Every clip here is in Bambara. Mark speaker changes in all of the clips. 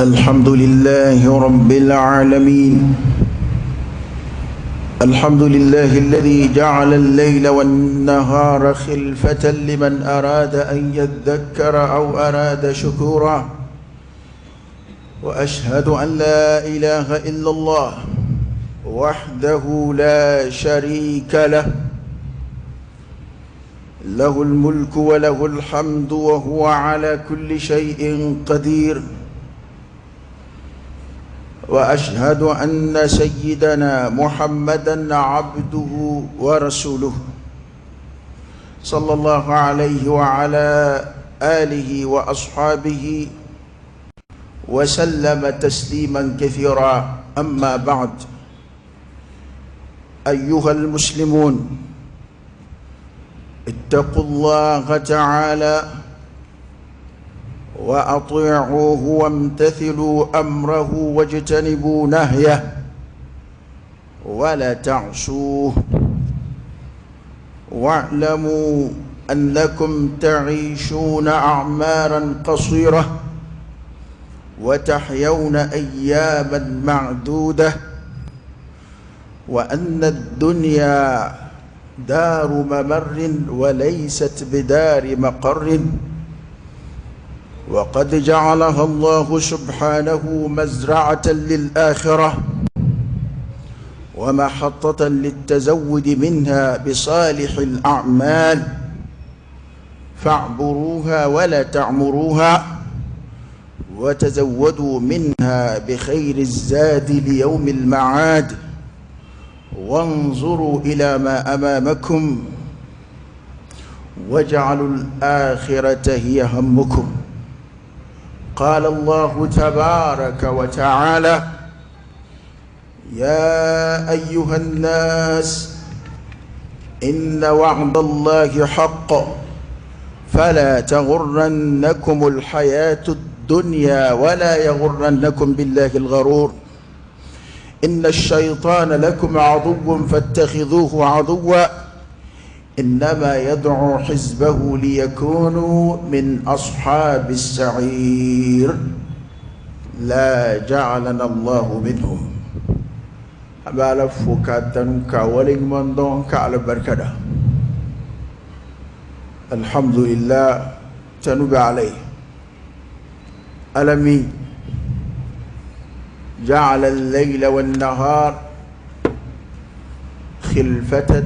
Speaker 1: الحمد لله رب العالمين. الحمد لله الذي جعل الليل والنهار خلفة لمن أراد أن يذكر أو أراد شكورا، وأشهد أن لا إله إلا الله وحده لا شريك له، له الملك وله الحمد وهو على كل شيء قدير، وأشهد أن سيدنا محمدا عبده ورسوله صلى الله عليه وعلى آله وأصحابه وسلم تسليما كثيرا. أما بعد، أيها المسلمون، اتقوا الله تعالى وأطيعوه وامتثلوا أمره واجتنبوا نهيه ولا تعصوه، واعلموا أنكم تعيشون أعمارا قصيرة وتحيون أياما معدودة، وأن الدنيا دار ممر وليست بدار مقر، وقد جعلها الله سبحانه مزرعة للآخرة ومحطة للتزود منها بصالح الأعمال، فاعبروها ولا تعمروها، وتزودوا منها بخير الزاد ليوم المعاد، وانظروا إلى ما أمامكم واجعلوا الآخرة هي همكم. قال الله تبارك وتعالى: يا أيها الناس إن وعد الله حق فلا تغرنكم الحياة الدنيا ولا يغرنكم بالله الغرور، إن الشيطان لكم عدو فاتخذوه عدوا، إنما يدعو حزبه ليكونوا من أصحاب السعير، لا جعلنا الله منهم. An bɛ Ala fo k'a tanu, k'a waleɲuman dɔn, ka Ala barikada. Alhamdulillah, tanu bɛ Ala ye, Ala min جعل الليل والنهار خلفة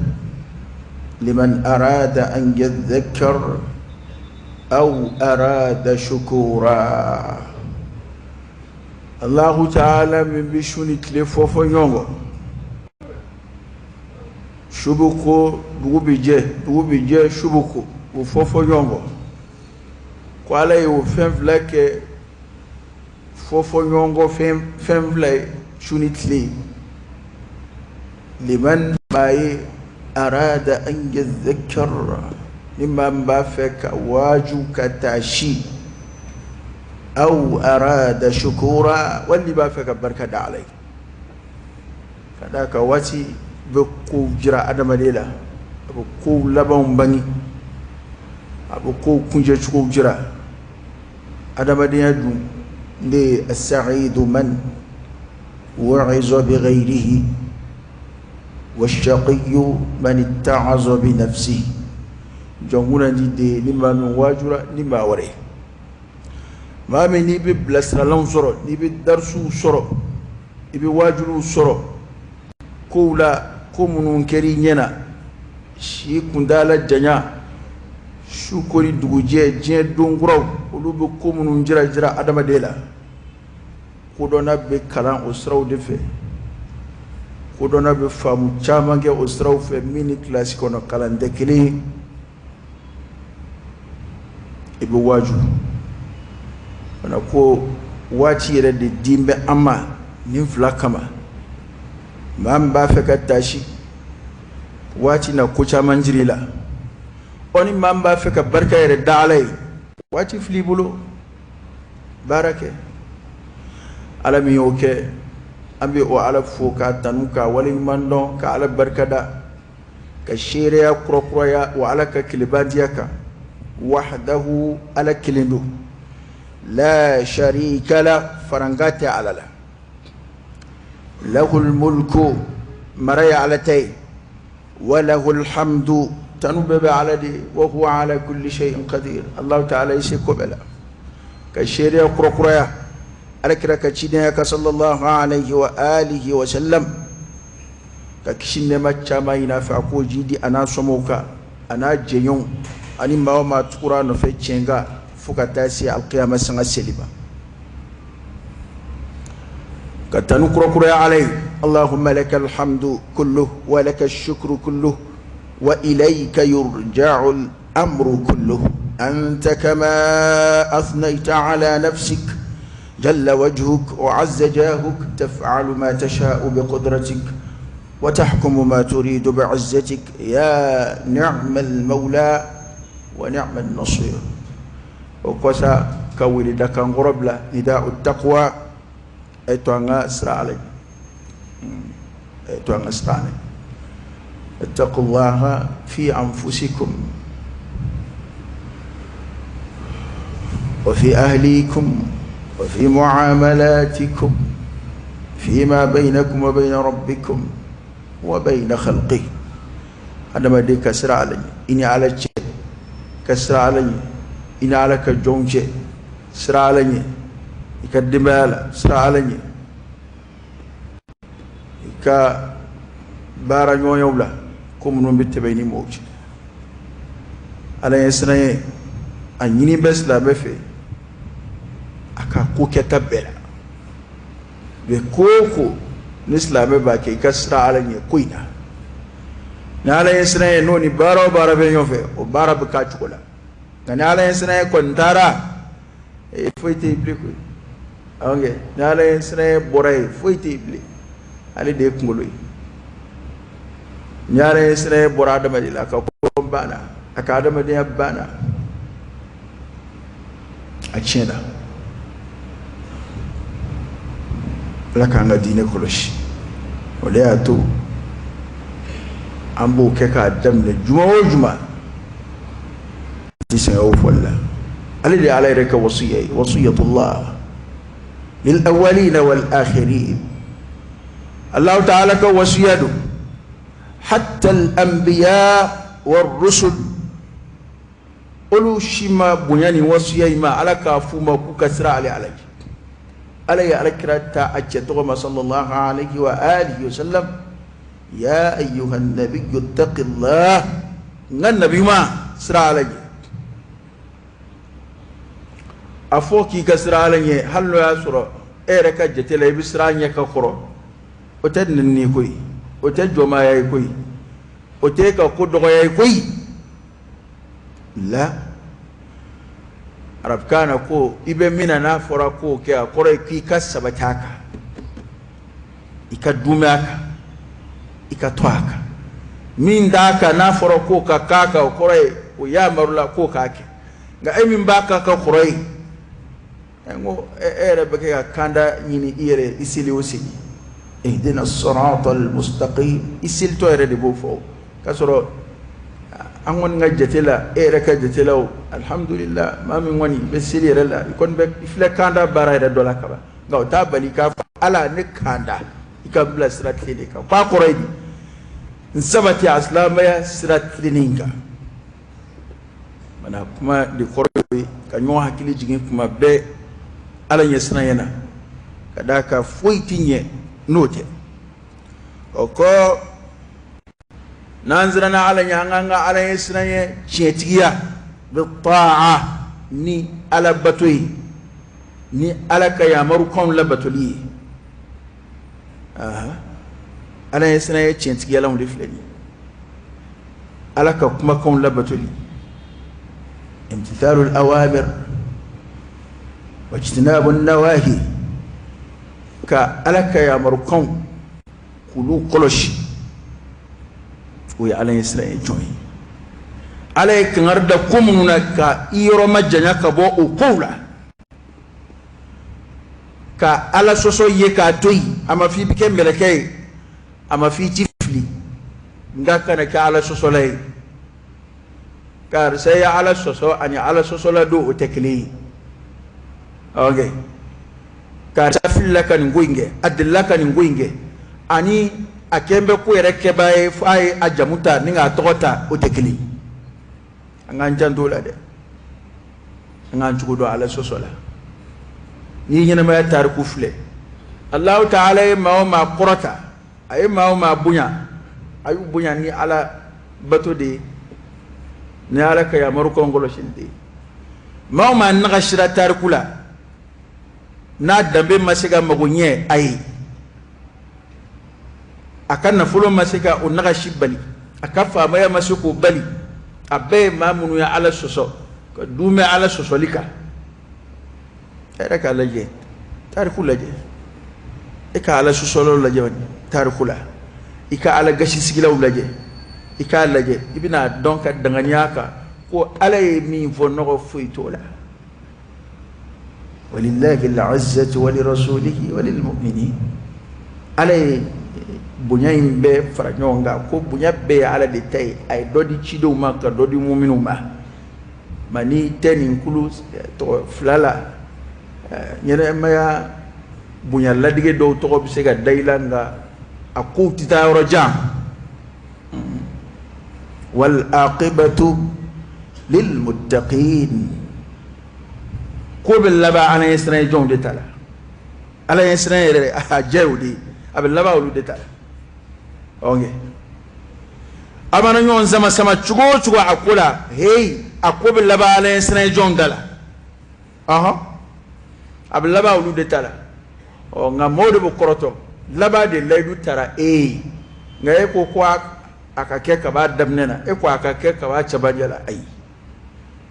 Speaker 1: لمن أراد أن يذكر أو أراد شكورا. الله تعالى min bɛ su ni tile fɔfɔ ɲɔgɔn kɔ, su bɛ ko, dugu bɛ jɛ, dugu bɛ jɛ, su bɛ ko, o fɔfɔ ɲɔgɔn kɔ, ko Ala ye o fɛn fila kɛ fɔfɔ ɲɔgɔn kɔ fɛn fila ye, su ni tile. Liman maa ye arada an yadhakkar, ni maa min b'a fɛ ka waaju ka taasi, aw arada shukura, wali b'a fɛ ka barika da Ala ye, ka d'a kan waati bɛ kow jira adamaden la, a bɛ kow labanw bange, a bɛ kow kuncɛcogow jira adamadenya dun de ye. As-sa'idu man wa'iza bi ghayrihi wash-shaqiyyu man itta'aza bi nafsihi. Jɔn kunnandi de ye ni maa min waajura ni maa wɛrɛ ye. Maa min n'i bɛ bilasiralanw sɔrɔ, n'i bɛ darisuw sɔrɔ, i bɛ waajuliw sɔrɔ kow la, ko minnu kɛra i ɲɛ na, si kuntaala janya, su ko ni dugujɛ, diɲɛ don kuraw, olu bɛ ko minnu jira jira adamaden la, kodɔnna bɛ kalan o siraw de fɛ, kodɔnna bɛ faamu caman kɛ o siraw fɛ min ni kilasi kɔnɔ kalan tɛ kelen ye. I bɛ waaju fana ko waati yɛrɛ de din bɛ an ma nin fila kama. Maa min b'a fɛ ka taasi, waati na ko caman jira i la. Ɔ ni maa min b'a fɛ ka barika yɛrɛ da Ala ye, waati filɛ i bolo, baara kɛ. Ala min y'o kɛ, an bɛ o Ala fo k'a tanu, k'a waleɲuman dɔn, ka Ala barikada, ka seereya kurakuraya wa Ala ka kelenbantiya kan. Wahdahu, Ala kelen don. La sharika la, farankan tɛ Ala la. Lahul mulku, mara ye Ala ta ye. Wa lahul hamdu, tanu bɛɛ bɛ Ala de ye. Wa huwa ala kulli shay'in qadir. Allahu ta'ala ye se ko bɛɛ la. Ka seereya kurakuraya Ala kira ka cidenya kan sallallahu alayhi wa alihi wa sallam, ka kisi nɛɛma caman ɲini a fɛ, a k'o jidi a n'a somɔgɔw kan, a n'a jɛɲɔgɔnw ani maa o maa tugura a nɔfɛ tiɲɛ kan fo ka taa se alkiyama sanga seli ma. Ka tanu kurakuraya Ala ye. Allahumma lakal hamdu kulluh wa lakal shukru kulluh wa ilayka yurja'u al-amru kulluh anta kama athnayta ala nafsik jalla wajhuk wa azza jahuk taf'alu ma tasha'u bi qudratik wa tahkumu ma turidu bi 'izzatik ya ni'mal mawla wa ni'man nasir. O kɔ sa, ka wele dakan kɔrɔ bila, nida'u taqwa, ay to an ka siran Ala ɲɛ, ay to an ka siran Ala ɲɛ. Ittaqullaha fi anfusikum wa fi ahlikum wa fi muamalatikum fima bainakum wa baina rabbikum wa baina khalqihi. Adamaden ka siran Ala ɲɛ i ni Ala cɛ, ka siran Ala ɲɛ i ni Ala ka jɔnw cɛ, siran Ala ɲɛ i ka denbaya la, siran Ala ɲɛ i ka baara ɲɔgɔnyaw la, ko minnu bɛ tɛmɛ i ni mɔgɔw cɛ. Ala ɲɛ siran ye a ɲini bɛ silamɛ fɛ a ka ko kɛta bɛɛ la. Bɛ ko o ko ni silamɛ b'a kɛ, i ka siran Ala ɲɛ ko in na. Ni Ala ɲɛ siran ye, n'o ni baara o baara bɛ ɲɔgɔn fɛ, o baara bɛ k'a cogo la. Nka ni Ala ɲɛ siran ye kɔni taara, ee, foyi tɛ yen bilen koyi. Awɔ kɛ, ni Ala ɲɛ siran ye bɔra yen, foyi tɛ yen bilen. Ale de ye kunkolo ye. Ni Ala ɲɛ siran ye bɔra adamaden la, a ka ko banna, a ka adamadenya banna, a tiɲɛna. Ala k'an ka diinɛ kɔlɔsi. O de y'a to an b'o kɛ k'a daminɛ juma o juma, ti sɛgɛn o fɔli la. Ale de ye Ala yɛrɛ ka wasiya ye, wasiyatullah lil awwalina wal akhirin. Allahu ta'ala ka wasiya don, hatta al anbiya war rusul, olu si ma bonya ni wasiya in ma Ala k'a f'u ma k'u ka siran ale Ala ɲɛ. Ala ye Ala kira ta a cɛ tɔgɔ ma sallallahu alayhi wa alihi wa sallam, ya ayyuhan nabiyyu ittaqillah, n ka nabi ma, siran Ala ɲɛ. A fɔ k'i ka siran Ala ɲɛ, hali n'o y'a sɔrɔ e yɛrɛ ka jate la i bɛ siran ɲɛ ka kɔrɔ, o tɛ nɛni koyi, o tɛ jɔnmaaya ye koyi, o tɛ e ka ko dɔgɔya ye koyi. La arabukan na, ko i bɛ min na, n'a fɔra k'o kɛ, a kɔrɔ ye k'i ka sabati a kan, i ka duumɛ a kan, i ka to a kan. Min t'a kan, n'a fɔra k'o ka k'a kan, o kɔrɔ ye o yamarula k'o k'a kɛ. Nka e min b'a kan ka kɔrɔ ye, n ko e yɛrɛ bɛ kɛ ka kanda ɲini i yɛrɛ i seli o seli, ihdina sirata almustaqim, i selitɔ yɛrɛ de b'o fɔ, k'a sɔrɔ an kɔni ka jate la, e yɛrɛ ka jate la o, alhamdulillah, maa min kɔni bɛ seli yɛrɛ la, i kɔni bɛ i filɛ kanda baara yɛrɛ dɔ la kaban. Nka o t'a bali k'a fɔ Ala, ne kanda, i ka bila sira tilennen kan. K'a kɔrɔ ye di? N sabati a silamɛya sira tilennen kan. Mana kuma de kɔrɔ ye ka ɲɔgɔn hakili jigin kuma bɛɛ Ala ɲɛ siran na, ka d'a kan foyi tɛ ɲɛ n'o tɛ. O kɔ, n'an siranna Ala ɲɛ, an k'an ka Ala ɲɛ siran ye tiɲɛtigiya bi taa ni Ala bato ye, ni Ala ka yamarukanw labatoli ye. Ala ɲɛ siran ye tiɲɛtigiyalanw de filɛ nin ye, Ala ka kumakanw labatoli, imtithalul awamir wa ijtinabun nawahi, ka Ala ka yamarukanw k'olu kɔlɔsi, o ye Ala ɲɛ siran ye jɔn ye. Ala ye kangari da ko minnu na, ka i yɔrɔ majanya ka bɔ o kow la, ka Ala sɔsɔ ye k'a to yen. A ma fɔ i bɛ kɛ mɛlɛkɛ ye, a ma fɔ i ti fili, nka kana kɛ Ala sɔsɔla ye. Karisa ye Ala sɔsɔ ani Ala sɔsɔla don, o tɛ kelen ye. Ok, karisa filila ka nin ko in kɛ, a delila ka nin ko in kɛ, ani a kɛn bɛ ko yɛrɛ kɛbaa ye fo a ye a jamu ta ni k'a tɔgɔ ta, o tɛ kelen. An k'an janto o la dɛ, an k'an cogo dɔn Ala sɔsɔ la. N'i ye ɲɛnamaya tariku filɛ, Alahu taala ye maa o maa kɔrɔta, a ye maa o maa bonya, a y'u bonya ni Ala bato de ye, ni Ala ka yamarukanw kɔlɔsili de ye. Maa o maa nagasira tariku la, n'a danbe ma se ka mago ɲɛ a ye, a ka nafolo ma se ka o nagasi bali, a ka faamaya ma se k'o bali, a bɛɛ ye maa minnu ye Ala sɔsɔ ka duumɛ Ala sɔsɔli kan. E yɛrɛ k'a lajɛ, tariku lajɛ, e ka Ala sɔsɔlaw lajɛ tariku la, i ka Ala gasisigilaw lajɛ, i k'a lajɛ, i bɛna dɔn ka danganiya kan ko Ala ye min fɔ nɔgɔ foyi t'o la. Walillahi al-izzatu wa lirasulihi wa lilmu'minin. Ala ye bonya in bɛɛ fara ɲɔgɔn kan ko bonya bɛɛ ye Ala de ta ye, a ye dɔ di cidenw ma ka dɔ di muminw ma. Ma n'i tɛ nin kulu tɔgɔ fila la, ɲɛnamaya bonya ladige dɔw tɔgɔ bɛ se ka da i la, nka a kow tɛ taa yɔrɔ jan. Wal aqibatu lilmuttaqin, ko bɛ laban Ala ɲɛsiran jɔnw de ta la. Ala ɲɛsiran yɛrɛ a jɛ o de ye, a bɛ laban olu de ta la. Ok, a mana ɲɔgɔn sama sama cogo o cogo a ko la, heyi, a ko bɛ laban Ala ɲɛsiran jɔnw ta la. Ɔhɔn, a bɛ laban olu de ta la. Ɔ nka maaw de bɛ kɔrɔtɔ, laban de layidu tara e ye, nka e ko ko a ka kɛ kab'a daminɛ na, e ko a ka kɛ kab'a cɛmancɛ la. Ayi,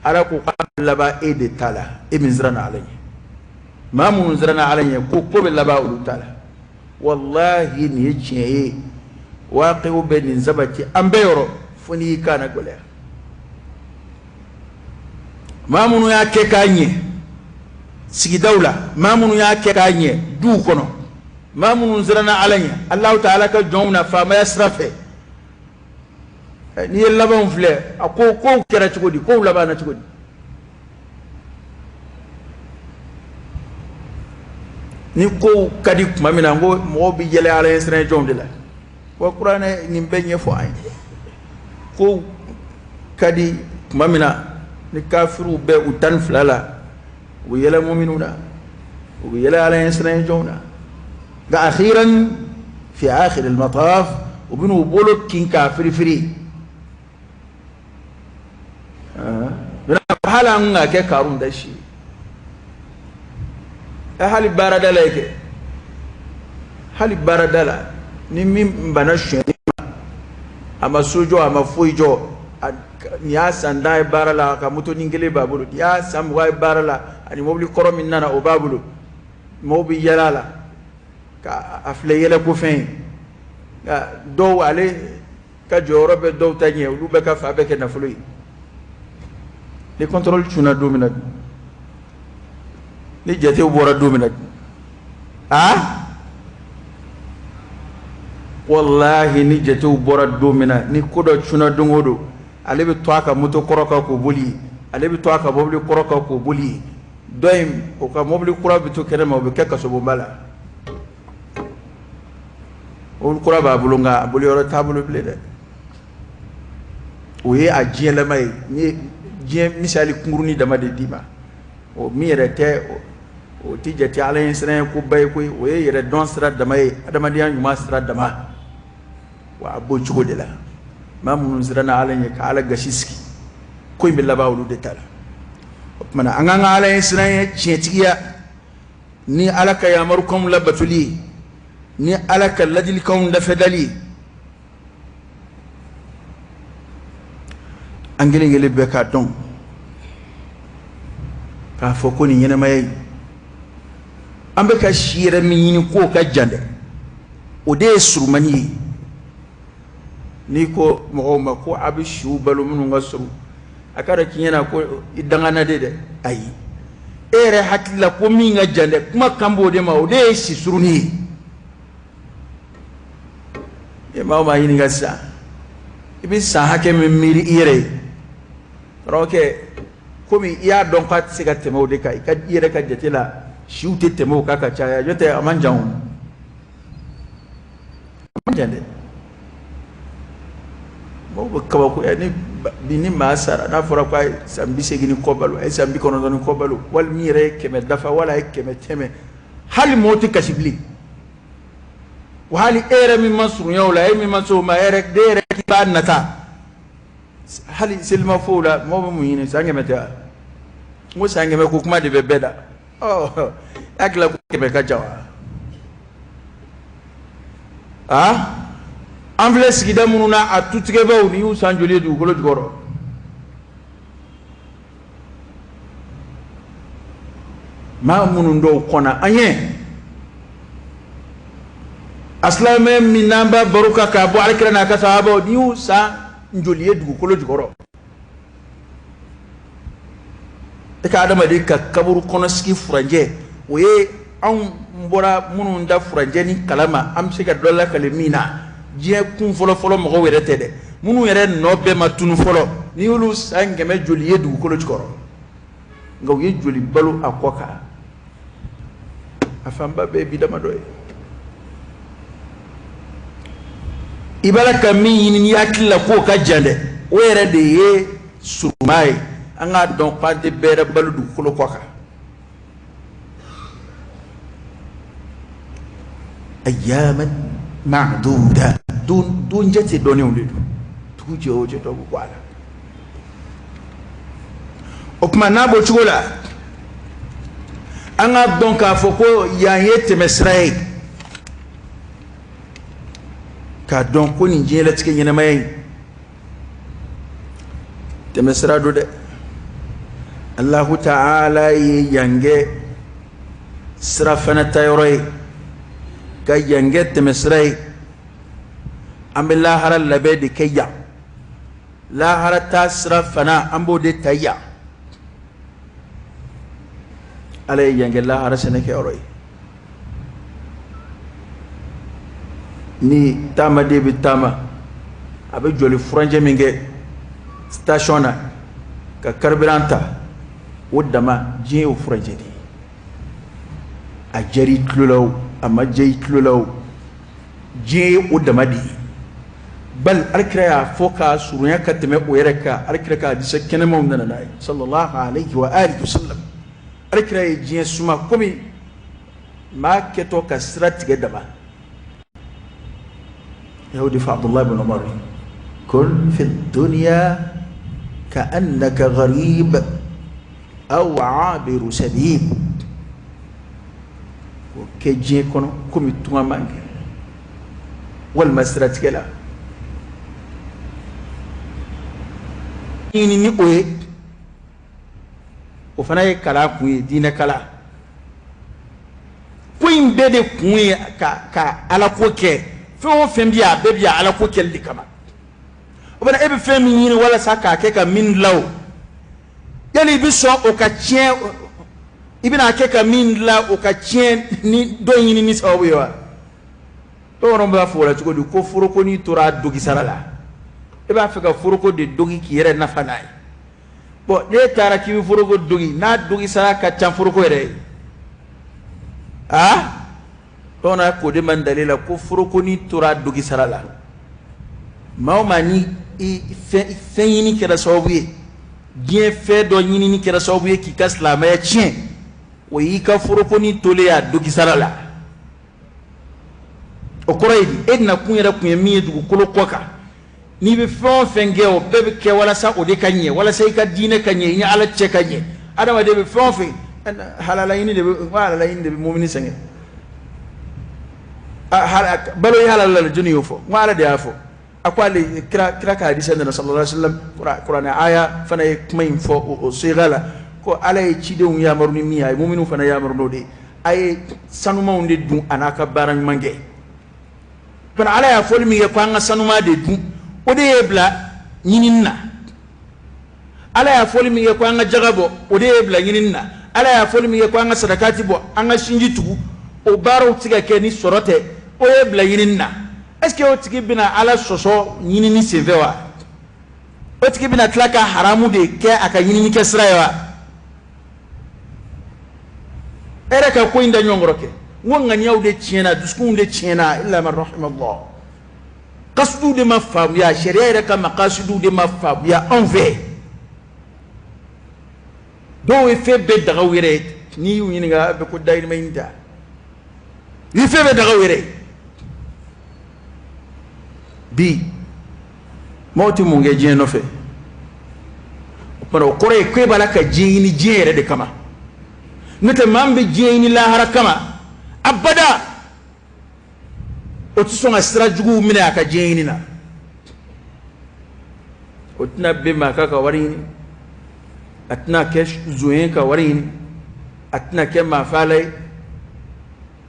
Speaker 1: Ala ko k'a bɛ laban e de ta la, e min siranna Ala ɲɛ. Maa minnu siranna Ala ɲɛ, ko ko bɛ laban olu ta la. Walahi nin ye tiɲɛ ye, waaqiw bɛ nin sabati an bɛɛ yɔrɔ, fo n'i y'i kan na gɛlɛya. Maa minnu y'a kɛ k'a ɲɛ sigidaw la, maa minnu y'a kɛ k'a ɲɛ duw kɔnɔ, maa minnu siranna Ala ɲɛ, Alahu taala ka jɔnw na faamaya sira fɛ, n'i ye labanw filɛ, a ko kow kɛra cogo di, kow labanna cogo di? Ni kow ka di tuma min na, n ko mɔgɔw bɛ yɛlɛ Ala ɲɛsiran jɔnw de la. Wa kuranɛ nin bɛɛ ɲɛfɔ an ye. Kow ka di tuma min na, ni kafiriw bɛ u 12 la, u bɛ yɛlɛ muminuw na, u bɛ yɛlɛ Ala ɲɛsiran jɔnw na. Nka akhiran fi akhir al-mataf, u bɛn'u bolo kin k'a firifiri. Hali an ka kɛ Karun da si ye, hali baarada la kɛ, hali baarada la, ni min bana sonyɛni ma, a ma so jɔ, a ma foyi jɔ, nin y'a san 10 ye baara la, a ka motonin kelen b'a bolo, nin y'a san 20 ye baara la, ani mobili kɔrɔ min nana o b'a bolo, mɔgɔw bɛ yɛlɛ a la ka a filɛ yɛlɛkofɛn ye. Nka dɔw ale ka jɔyɔrɔ bɛ dɔw ta ɲɛ, olu bɛ ka fa bɛɛ kɛ nafolo ye. Ni contrôle cunna don min na, ni jatew bɔra don min na, aa walahi, ni jatew bɔra don min na, ni ko dɔ cunna don o don, ale bɛ to a ka moto kɔrɔ kan k'o boli, ale bɛ to a ka mobili kɔrɔ kan k'o boli. Dɔ in, o ka mobili kura bɛ to kɛnɛ ma, o bɛ kɛ kasobonba la. Mobili kura b'a bolo, nka a boli yɔrɔ t'a bolo bilen dɛ. O ye a diɲɛlama ye. N ye diɲɛ misali kunkurunin dama de d'i ma. O min yɛrɛ tɛ, o tɛ jate Ala ɲɛsiranɲɛ koba ye koyi, o ye yɛrɛ dɔn sira dama ye, adamadenya ɲuman sira dama. Wa a b'o cogo de la, maa minnu siranna Ala ɲɛ ka Ala gasi sigi, ko in bɛ laban olu de ta la. O tuma na, an k'an ka Ala ɲɛsiranɲɛ tiɲɛtigiya ni Ala ka yamarukanw labatoli ye, ni Ala ka ladilikanw dafɛdali ye. An kelen kelen bɛɛ k'a dɔn k'a fɔ ko nin ɲɛnamaya in, an bɛ ka si yɛrɛ min ɲini k'o ka jan dɛ, o de ye surumani ye. N'i ko mɔgɔw ma ko a bɛ siw balo minnu ka surun, a ka dɔn k'i ɲɛna ko i dangana de dɛ. Ayi, e yɛrɛ hakili la ko min ka jan dɛ, kuma kan b'o de ma, o de ye si surunni ye. Ni maa o maa ɲininka sisan, i bɛ san hakɛ min miiri i yɛrɛ ye, karamɔgɔkɛ, Komi i y'a dɔn k'a tɛ se ka tɛmɛ o de kan, i ka i yɛrɛ ka jate la, siw tɛ tɛmɛ o kan ka caya. N'o tɛ, a man jan o, a man jan dɛ. Mɔgɔw bɛ kabakoya ni bi ni maa sara, n'a fɔra ko a ye san 80 ni kɔ balo, a ye san 90 ni kɔ balo, wali min yɛrɛ ye 100 dafa, wala a ye 100 tɛmɛ, hali mɔgɔw tɛ kasi bilen. Wa hali e yɛrɛ min ma surunya o la, e min ma se o ma, e yɛrɛ den yɛrɛ k'i b'a nata, hali selimafo la, mɔgɔw bɛ mun ɲini? San 100 tɛ wa? N ko san 100 ko kuma de bɛ bɛɛ da. Ɔ, e hakili la ko 100 ka jan wa? Aa, an filɛ sigida minnu na, a tutigɛbaw, ni y'u san joli ye dugukolo jukɔrɔ? Maa minnu dɔw kɔnna an ɲɛ, a silamɛ min n'an b'a baro kan k'a bɔ alakira n'a ka sahabaw, n'i y'u san joli ye dugukolo jukɔrɔ? E ka adamaden ka kaburu kɔnɔ sigi furancɛ, o ye anw bɔra minnu da furancɛ ni kalama, an bɛ se ka dɔ lakale min na, diɲɛ kun fɔlɔ fɔlɔ mɔgɔw yɛrɛ tɛ dɛ, minnu yɛrɛ nɔ bɛɛ ma tunu fɔlɔ, n'i y'olu san 100 joli ye dugukolo jukɔrɔ? Nka u ye joli balo a kɔ kan? A fanba bɛɛ ye bi damadɔ ye. I b'a la ka min ɲini n'i hakili la k'o ka jan dɛ, o yɛrɛ de ye surunma ye. An k'a dɔn k'an tɛ bɛrɛ balo dugukolo kɔ kan. Ayyaman ma'duda, don don jate dɔnnenw de don. Dugu jɛ o jɛ, dɔ bɛ bɔ a la. O tuma n'a b'o cogo la, an k'a dɔn k'a fɔ ko yan ye tɛmɛsira ye, k'a dɔn ko nin diɲɛlatigɛ ɲɛnamaya in tɛmɛsira don dɛ. Alahu ta'ala ye yan kɛ sirafana tayɔrɔ ye, ka yan kɛ tɛmɛsira ye. An bɛ lahara labɛn de kɛ yan, lahara taa sira fana, an b'o de ta yan. Ala ye yan kɛ lahara sɛnɛkɛyɔrɔ ye. Ni taamaden bɛ taama, a bɛ jɔli furancɛ min kɛ station na ka carburant ta, o dama diɲɛ y'o furancɛ de ye. A diyara i tulo la o, a ma diya i tulo la o, diɲɛ ye o dama de ye. Bali alakira y'a fɔ k'a surunya ka tɛmɛ o yɛrɛ kan. Alakira ka hadisa kɛnɛmaw nana n'a ye, sallallahu alayhi wa alihi wa sallam. Alakira ye diɲɛ suma komi maa kɛtɔ ka sira tigɛ dama. Y'o de fɔ Abdullahi ibn Umar: kun fi dunya ka annaka gharib aw abiru sabil. O kɛ diɲɛ kɔnɔ komi tunga man kɛ walima siratigɛ la ɲini ni o ye. O fana ye kalan kun ye, diinɛ kalan ko in bɛɛ de kun ye ka ala ko kɛ. Fɛn o fɛn bɛ yan, a bɛɛ bɛ yan ala ko kɛli de kama. O fana, e bɛ fɛn min ɲini walasa k'a kɛ ka min dilan o, yali i bɛ sɔn o ka tiɲɛ? I bɛna kɛ ka min dilan, o ka tiɲɛ ni dɔ ɲini ni sababu ye wa? Bamananw b'a fɔ o la cogo di? Ko forokoni tora a dogisara la. E b'a fɛ ka foroko de dogi k'i yɛrɛ nafa n'a ye. Bon, n'e taara k'i bɛ foroko dogi, n'a dogisara ka ca foroko yɛrɛ ye, aa, bamanan k'o de man dalen la ko forokoni tora dogisara la. Maa o maa ni i fɛn ɲini kɛra sababu ye, diɲɛ fɛn dɔ ɲinini kɛra sababu ye k'i ka silamɛya tiɲɛ, o y'i ka forokoni tolen a dogisara la. O kɔrɔ ye di? E nakun yɛrɛ kun ye min ye dugukolo kɔ kan, n'i bɛ fɛn o fɛn kɛ, o bɛɛ bɛ kɛ walasa o de ka ɲɛ, walasa i ka diinɛ ka ɲɛ, i ni Ala cɛ ka ɲɛ. Adamaden bɛ fɛn o fɛn, halala ɲini de bɛ, n ko halala ɲini de bɛ mumini sɛgɛn. Balo ye halala la, jɔnni y'o fɔ? N ko Ala de y'a fɔ. A ko ale kira ka hadisa nana, sallallahu alaihi wasallam, kuranɛ aya fana ye kuma in fɔ o siga la, ko Ala ye cidenw yamaru ni min ye, a ye muminiw fana yamaru n'o de ye: a ye sanumanw de dun, a n'a ka baara ɲuman kɛ fana. Ala y'a fɔli min kɛ ko an ka sanuman de dun, o de ye bila ɲinini na. Ala y'a fɔli min kɛ ko an ka jaga bɔ, o de ye bila ɲinini na. Ala y'a fɔli min kɛ ko an ka sarakati bɔ, an ka sinji tugu, o baaraw tɛ ka kɛ ni sɔrɔ tɛ, o ye bila ɲinini na. Est ce que o tigi bɛna Ala sɔsɔ ɲinini senfɛ wa? O tigi bɛna tila ka haramu de kɛ a ka ɲininikɛ sira ye wa? E yɛrɛ ka ko in da ɲɔgɔn kɔrɔ kɛ. N ko ŋaniyaw de tiɲɛna, dusukunw de tiɲɛna, illa man rahimallah. Kasuduw de ma faamuya, sariya yɛrɛ ka makasiduw de ma faamuya anw fɛ. Dɔw ye fɛn bɛɛ daga u yɛrɛ ye, n'i y'u ɲininka a bɛ ko dahirimɛ ɲini ta. U ye fɛn bɛɛ daga u yɛrɛ ye. Bi maaw tɛ mun kɛ diɲɛ nɔfɛ? O tuma o kɔrɔ ye ko e b'a la ka diɲɛ ɲini diɲɛ yɛrɛ de kama. N'o tɛ, maa min bɛ diɲɛ ɲini lahara kama, abada o tɛ sɔn ka sira juguw minɛ a ka diɲɛ ɲini na. O tɛna bin maa kan ka wari ɲini, a tɛna kɛ zon ye ka wari ɲini, a tɛna kɛ maafaala ye,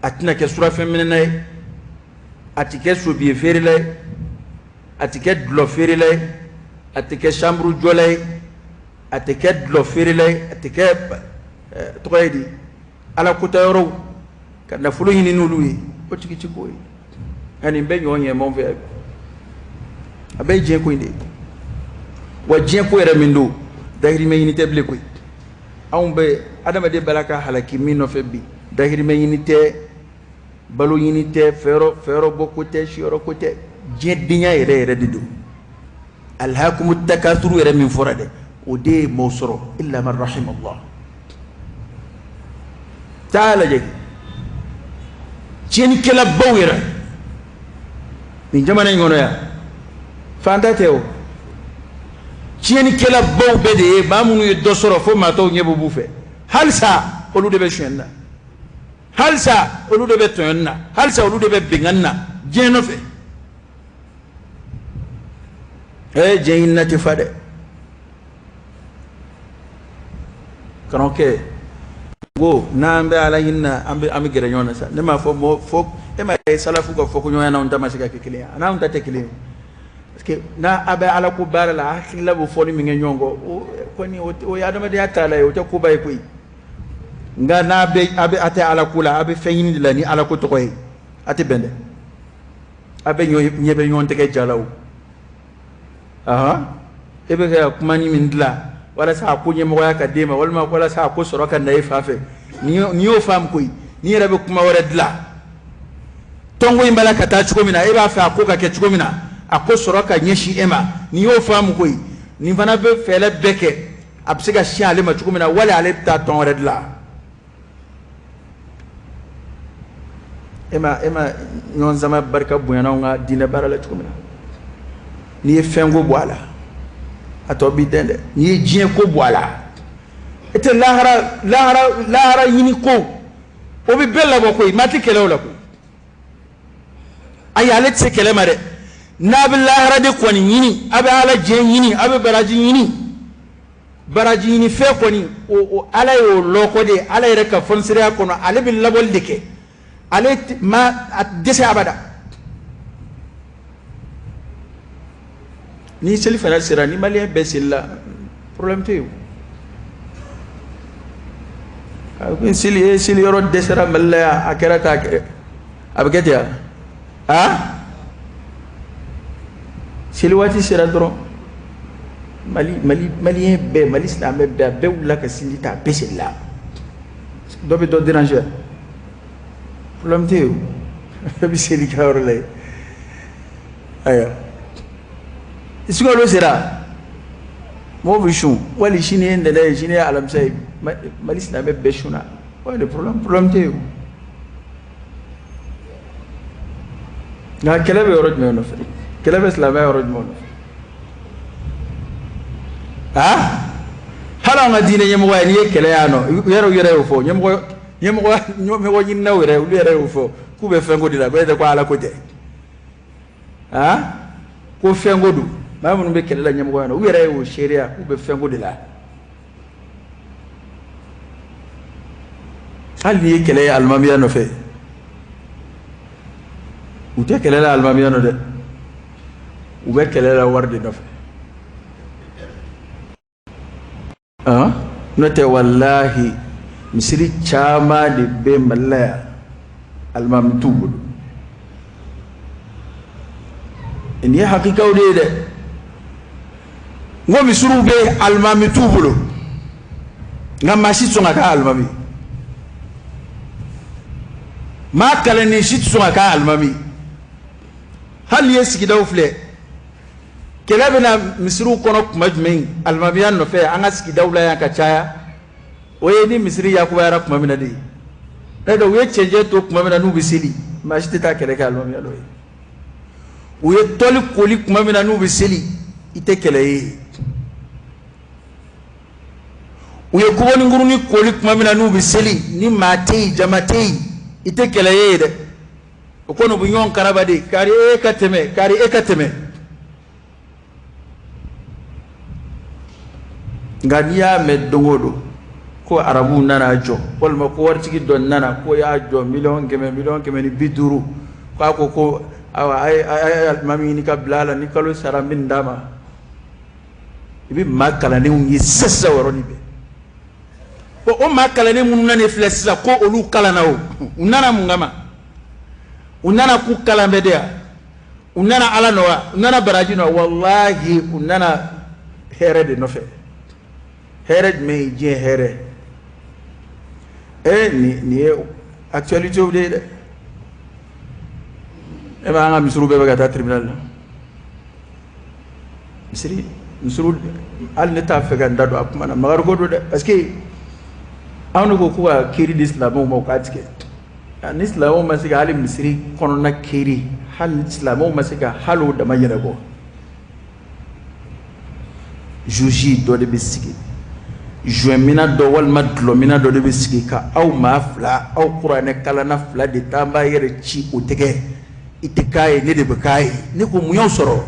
Speaker 1: a tɛna kɛ surafɛn minɛna ye, a tɛ kɛ sobiye feerela ye, a tɛ kɛ dulɔ feerela ye, a tɛ kɛ chambre jɔla ye, a tɛ kɛ dulɔ feerela ye, a tɛ kɛ tɔgɔ ye di, ala kota yɔrɔw ka nafolo ɲini n'olu ye. O tigi ti k'o ye. Nka nin bɛɛ ɲɔgɔn ɲɛmaw fɛ, a bɛɛ ye diɲɛ ko in de ye. Wa diɲɛ ko yɛrɛ min don, dahirimɛ ɲini tɛ bilen koyi. Anw bɛ adamaden bɛɛ la ka halaki min nɔfɛ bi, dahirimɛ ɲini tɛ, balo ɲini tɛ, fɛyɔrɔ bɔ ko tɛ, siyɔrɔ ko tɛ, diɲɛ denya yɛrɛ yɛrɛ de don. Alhakumu takasuru yɛrɛ min fɔra dɛ, o de ye maaw sɔrɔ, illa man rahimallah. Taa lajɛ tiɲɛnikɛlabaw yɛrɛ nin jamana in kɔnɔ yan, fanta tɛ o, tiɲɛnikɛlabaw bɛɛ de ye maa minnu ye dɔ sɔrɔ fo maa tɔw ɲɛ b'u fɛ. Halisa olu de bɛ sonyɛni na, halisa olu de bɛ tɔɲɔni na, halisa olu de bɛ binkanni na diɲɛ nɔfɛ. Ee, diɲɛ ɲinina tɛ fa dɛ. Karamɔgɔkɛ ko n'an bɛ ala ɲini na, an bɛ gɛrɛ ɲɔgɔn na sa. Ne m'a fɔ mɔ fɔ e ma ye, salafu ka fɔ ko ɲɔgɔn n'anw ta ma se ka kɛ kelen ye, a n'anw ta tɛ kelen ye, parce que n'a a bɛ ala ko baara la, hakilila bɛ fɔli min kɛ ɲɔgɔn kɔ, o kɔni o ye adamadenya taala ye, o tɛ koba ye koyi. Nka n'a bɛ a bɛ a tɛ ala ko la, a bɛ fɛn ɲini de la ni ala ko tɔgɔ ye, a tɛ bɛn dɛ. A bɛ ɲɛ bɛ ɲɔgɔn tɛgɛ jala o. Ahan, e bɛ ka kuma ni min dilan walasa a ko ɲɛmɔgɔya ka d'e ma, walima walasa a ko sɔrɔ ka na e fan fɛ, n'i y'o faamu koyi, n'i yɛrɛ bɛ kuma wɛrɛ dilan, tɔnko in b'a la ka taa cogo min na, e b'a fɛ a ko ka kɛ cogo min na, a ko sɔrɔ ka ɲɛsin e ma, n'i y'o faamu koyi, nin fana bɛ fɛɛrɛ bɛɛ kɛ a bɛ se ka sin ale ma cogo min na, wali ale bɛ taa tɔn wɛrɛ dilan. E ma ɲɔgɔn sama barika bonyana anw ka diinɛ baara la cogo min na. N'i ye fɛn ko bɔ a la, a tɔ b'i dɛn dɛ. N'i ye diɲɛ ko bɔ a la, e tɛ lahara lahara lahara ɲini ko, o bɛ bɛɛ labɔ koyi. Maa tɛ kɛlɛ o la koyi. Ayi, ale tɛ se kɛlɛ ma dɛ. N'a bɛ lahara de kɔni ɲini, a bɛ ala diɲɛ ɲini, a bɛ baraji ɲini, baraji ɲini fɛn kɔni, o ala y'o lɔkɔ de. Ala yɛrɛ ka fɔnisireya kɔnɔ, ale bɛ labɔli de kɛ, ale ma a dɛsɛ abada. Ni seli fana sera, ni maliyɛn bɛɛ selila, problème tɛ yen. A ko seli e seli yɔrɔ dɛsɛra Mali la yan, a kɛra tan, a bɛ kɛ ten wa? A seli waati sera dɔrɔn, Mali maliyɛn bɛɛ, Mali silamɛ bɛɛ, a bɛɛ wulila ka seli ta, a bɛɛ selila. Dɔ bɛ dɔ déranger? Problème tɛ yen, bɛɛ bɛ seli kɛ yɔrɔ la yen. Ayiwa, sunkalo sera, mɔgɔw bɛ sun, wali sini ye ntɛnɛn ye, sini ye alamisa ye, Mali silamɛ bɛɛ sunna. Ouais, le problème, problème tɛ yen. Nka kɛlɛ bɛ yɔrɔ jumɛn nɔfɛ? Kɛlɛ bɛ silamɛya yɔrɔ jumɛn nɔfɛ? Ah, hali an ka diinɛ ɲɛmɔgɔ ye, n'i ye kɛlɛ y'a nɔ, u yɛrɛ y'o fɔ. Ɲɛmɔgɔ ɲininaw yɛrɛ, olu yɛrɛ y'o fɔ k'u bɛ fɛn ko de la, ko e tɛ ko ala ko tɛ. Ah, ko fɛn ko don. Maa minnu bɛ kɛlɛ la ɲɛmɔgɔya na, u yɛrɛ y'o seereya k'u bɛ fɛn ko de la. Hali n'i ye kɛlɛ ye alimamiya nɔfɛ, u tɛ kɛlɛ la alimamiya nɔ dɛ, u bɛ kɛlɛ la wari de nɔfɛ. N'o tɛ, walahi, misiri caman de bɛ Mali la yan, alimami t'u bolo. Nin ye hakikaw de ye dɛ. N ko misiriw bɛ alimami t'u bolo, nka maa si tɛ sɔn ka k'a alimami, maa kalannen si tɛ sɔn ka k'a alimami. Hali n'i ye sigidaw filɛ, kɛlɛ bɛ na misiriw kɔnɔ tuma jumɛn alimamiya nɔfɛ an ka sigidaw la yan ka caya? O ye ni misiri yakubayara tuma min na de ye. N'o tɛ, u ye cɛncɛn to tuma min na n'u bɛ seli, maa si tɛ taa kɛlɛ kɛ alimamiya dɔ ye. U ye tɔli koli tuma min na n'u bɛ seli, i tɛ kɛlɛ ye. U ye kogoninkurunin koli tuma min na n'u bɛ seli, ni maa tɛ yen, jama tɛ yen, i tɛ kɛlɛ ye dɛ. O kɔni, u bɛ ɲɔgɔn karaba de, kari e ka tɛmɛ, kari e ka tɛmɛ. Nka n'i y'a mɛn don o don ko arabuw nana jɔ, walima ko waritigi dɔ nana ko y'a jɔ 100 000 000, 150 000 000, k'a ko ko ayiwa, a ye alimami ɲini ka bila a la, ni kalo sara n bɛ nin d'a ma, i bɛ maa kalannenw ye sisan o yɔrɔnin bɛɛ. Bon, o maa kalannen minnu nana filɛ sisan ko olu kalanna, o u nana mun kama? U nana k'u kalan bɛ de yan? U nana Ala nɔ wa? U nana baraji nɔ? Walahi, u nana hɛrɛ de nɔfɛ. Hɛrɛ jumɛn ye? Diɲɛ hɛrɛ. Nin ye actualité de ye dɛ. E b'an ka misiriw bɛɛ bɛ ka taa tribunal la. Misiri, misiriw, hali ne t'a fɛ ka n da don a kuma na, magariko don dɛ, parce que anw de ko ko ka kiiri di silamɛw ma, u k'a tigɛ. Ni silamɛw ma se ka hali misiri kɔnɔna kiiri, hali silamɛw ma se ka hali o dama ɲɛnabɔ, juge dɔ de bɛ sigi, joint dɔ walima dɔlɔminna dɔ de bɛ sigi ka aw maa fila, aw kuranɛ kalanna fila de taa, an b'a yɛrɛ ci o tɛgɛ, i tɛ k'a ye, ne de bɛ k'a ye. Ne ko, mun y'aw sɔrɔ?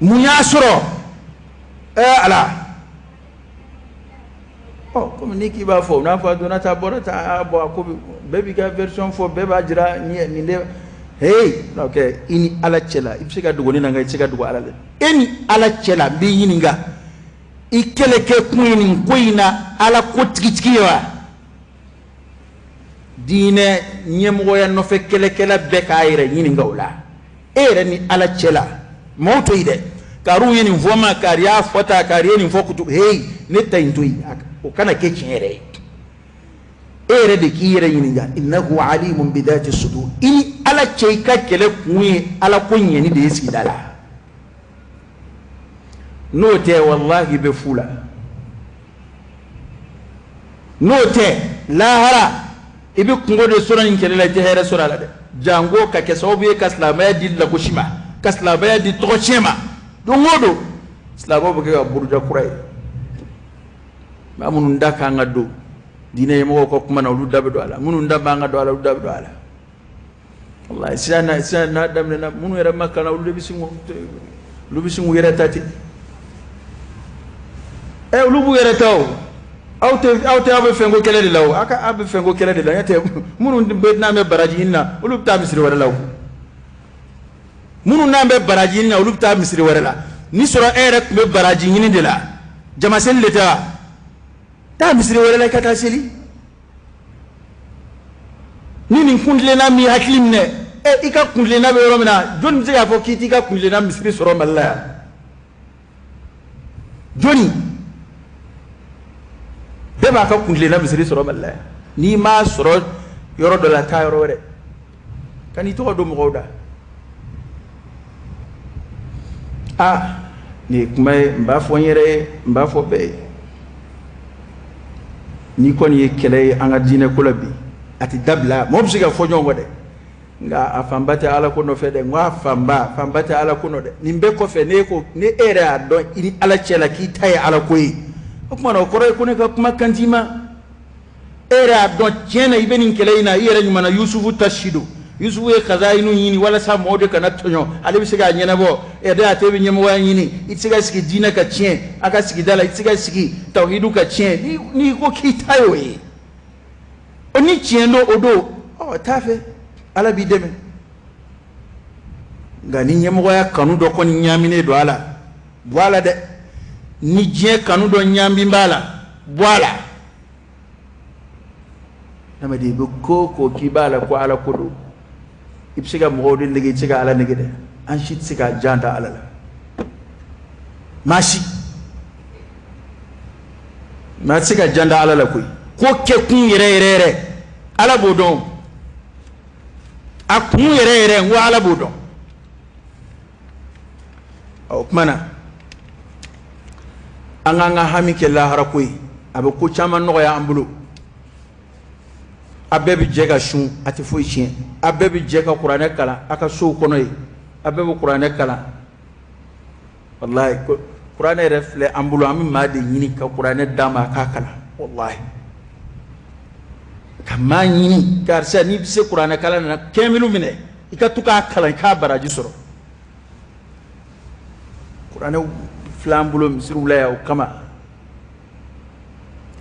Speaker 1: Mun y'a sɔrɔ? Ala, ɔ, komi n'i k'i b'a fɔ, n'a fɔ a donna tan, a bɔra tan, a bɔn, a ko bɛɛ b'i ka version fɔ, bɛɛ b'a jira nin de. Hey, ok, i ni Ala cɛ la, i bɛ se ka dogo ne na, nka i tɛ se ka dogo Ala la. E ni Ala cɛ la, n b'i ɲininka, i kɛlɛ kɛ kun ye nin ko in na Ala ko tigitigi ye wa? Diinɛ ɲɛmɔgɔya nɔfɛ kɛlɛkɛla bɛɛ k'a yɛrɛ ɲininka o la. E yɛrɛ ni Ala cɛ la, maaw to yen dɛ, kariw ye nin fɔ n ma, kari y'a fɔ tan, kari ye nin fɔ kutu. Hey, ne ta in to yen, o kana kɛ tiɲɛ yɛrɛ ye. E yɛrɛ de k'i yɛrɛ ɲininka. Innahu alimun bidati sudur. I ni Ala cɛ, i ka kɛlɛ kun ye Ala ko ɲɛni de ye sigida la. N'o tɛ, walahi, bɛ fu la. N'o tɛ, lahara i bɛ kungo de sɔrɔ nin kɛlɛ la, i tɛ hɛrɛ sɔrɔ a la dɛ. Jango ka kɛ sababu ye ka silamɛya di lagosi ma, ka silamɛya di tɔgɔ tiɲɛ ma. Don o don silamɛw bɛ kɛ ka buruja kura ye. Maa minnu da kan ka don diinɛ ɲɛmɔgɔw ka kuma na, olu da bɛ don a la. Minnu da b'an ka don a la, olu da bɛ don a la. Walahi, sisan na, sisan n'a daminɛna, minnu yɛrɛ ma kalan, olu de bɛ sin, olu bɛ sin k'u yɛrɛ ta ten. Olu b'u yɛrɛ ta o. Aw tɛ, aw bɛ fɛnko kɛlɛ de la o. Aw ka, aw bɛ fɛnko kɛlɛ de la. N'o tɛ, minnu bɛ n'an bɛ baraji ɲini na, olu bɛ taa misiri wɛrɛ la o. Minnu n'an bɛ baraji ɲini na, olu bɛ taa misiri wɛrɛ la. Ni sɔrɔ e yɛrɛ tun bɛ baraji ɲini de la, jama seli de tɛ wa? Taa misiri wɛrɛ la i ka taa seli. Ni nin kuntilenna min hakili minɛ, i ka kuntilenna bɛ yɔrɔ min na, jɔnni bɛ se k'a fɔ k'i t'i ka kuntilenna misiri sɔrɔ Mali la yan? Jɔnni? Bɛɛ b'a ka kuntilenna misiri sɔrɔ Mali la yan. N'i m'a sɔrɔ yɔrɔ dɔ la, taa yɔrɔ wɛrɛ, ka n'i tɔgɔ don mɔgɔw da. Aa, nin ye kuma ye, n b'a fɔ n yɛrɛ ye, n b'a fɔ bɛɛ ye. N'i kɔni ye kɛlɛ ye an ka diinɛ ko la bi, a tɛ dabila. Mɔgɔ bɛ se ka fɔ ɲɔgɔn kɔ dɛ, nka a fanba tɛ Ala ko nɔfɛ dɛ. N ko a fanba, fanba tɛ Ala ko nɔ dɛ. Nin bɛɛ kɔfɛ, ne ko ni e yɛrɛ y'a dɔn i ni Ala cɛ la k'i ta ye Ala ko ye, o tuma na o kɔrɔ ye ko ne ka kuma kan t'i ma. E yɛrɛ y'a dɔn tiɲɛ na i bɛ nin kɛlɛ in na, i yɛrɛ ɲuman na. Yusufu ta si don. Yusufu ye kazayinu ɲini walasa mɔgɔw de kana tɔɲɔ, ale bɛ se k'a ɲɛnabɔ. Ɛdɛ a tɛ bɛ ɲɛmɔgɔya ɲini, i tɛ se ka sigi diinɛ ka tiɲɛ a ka sigida la, i tɛ se ka sigi tawhidu ka tiɲɛ. N'i ko k'i ta y'o ye, o ni tiɲɛ don, o don, ɔ, t'a fɛ, Ala b'i dɛmɛ. Nka ni ɲɛmɔgɔya kanu dɔ kɔni ɲaaminen don a la, bɔ a la dɛ. Ni diɲɛ kanu dɔ ɲaami b'a la, bɔ a la. Adamaden, i bɛ ko o ko k'i b'a la ko Ala ko don, i bɛ se ka mɔgɔw de nege, i tɛ se ka Ala nege dɛ. An si tɛ se k'a jan da Ala la. Maa si. Maa tɛ se ka jan da Ala la koyi. Ko kɛkun yɛrɛ yɛrɛ yɛrɛ, Ala b'o dɔn. A kun yɛrɛ yɛrɛ, n ko Ala b'o dɔn. O tuma na an k'an ka hami kɛ lahara ko ye, a bɛ ko caman nɔgɔya an bolo. A bɛɛ bɛ jɛ ka sun, a tɛ foyi tiɲɛ. A bɛɛ bɛ jɛ ka kuranɛ kalan a ka sow kɔnɔ yen, a bɛɛ bɛ kuranɛ kalan. Walahi, kuranɛ yɛrɛ filɛ an bolo, an bɛ maa de ɲini ka kuranɛ d'an ma a k'a kalan. Walahi, ka maa ɲini, karisa n'i bɛ se kuranɛ kalan na, kɛmɛlu minɛ, i ka to k'a kalan, i k'a baraji sɔrɔ. Kuranɛ filɛ an bolo misiriw la yan o kama,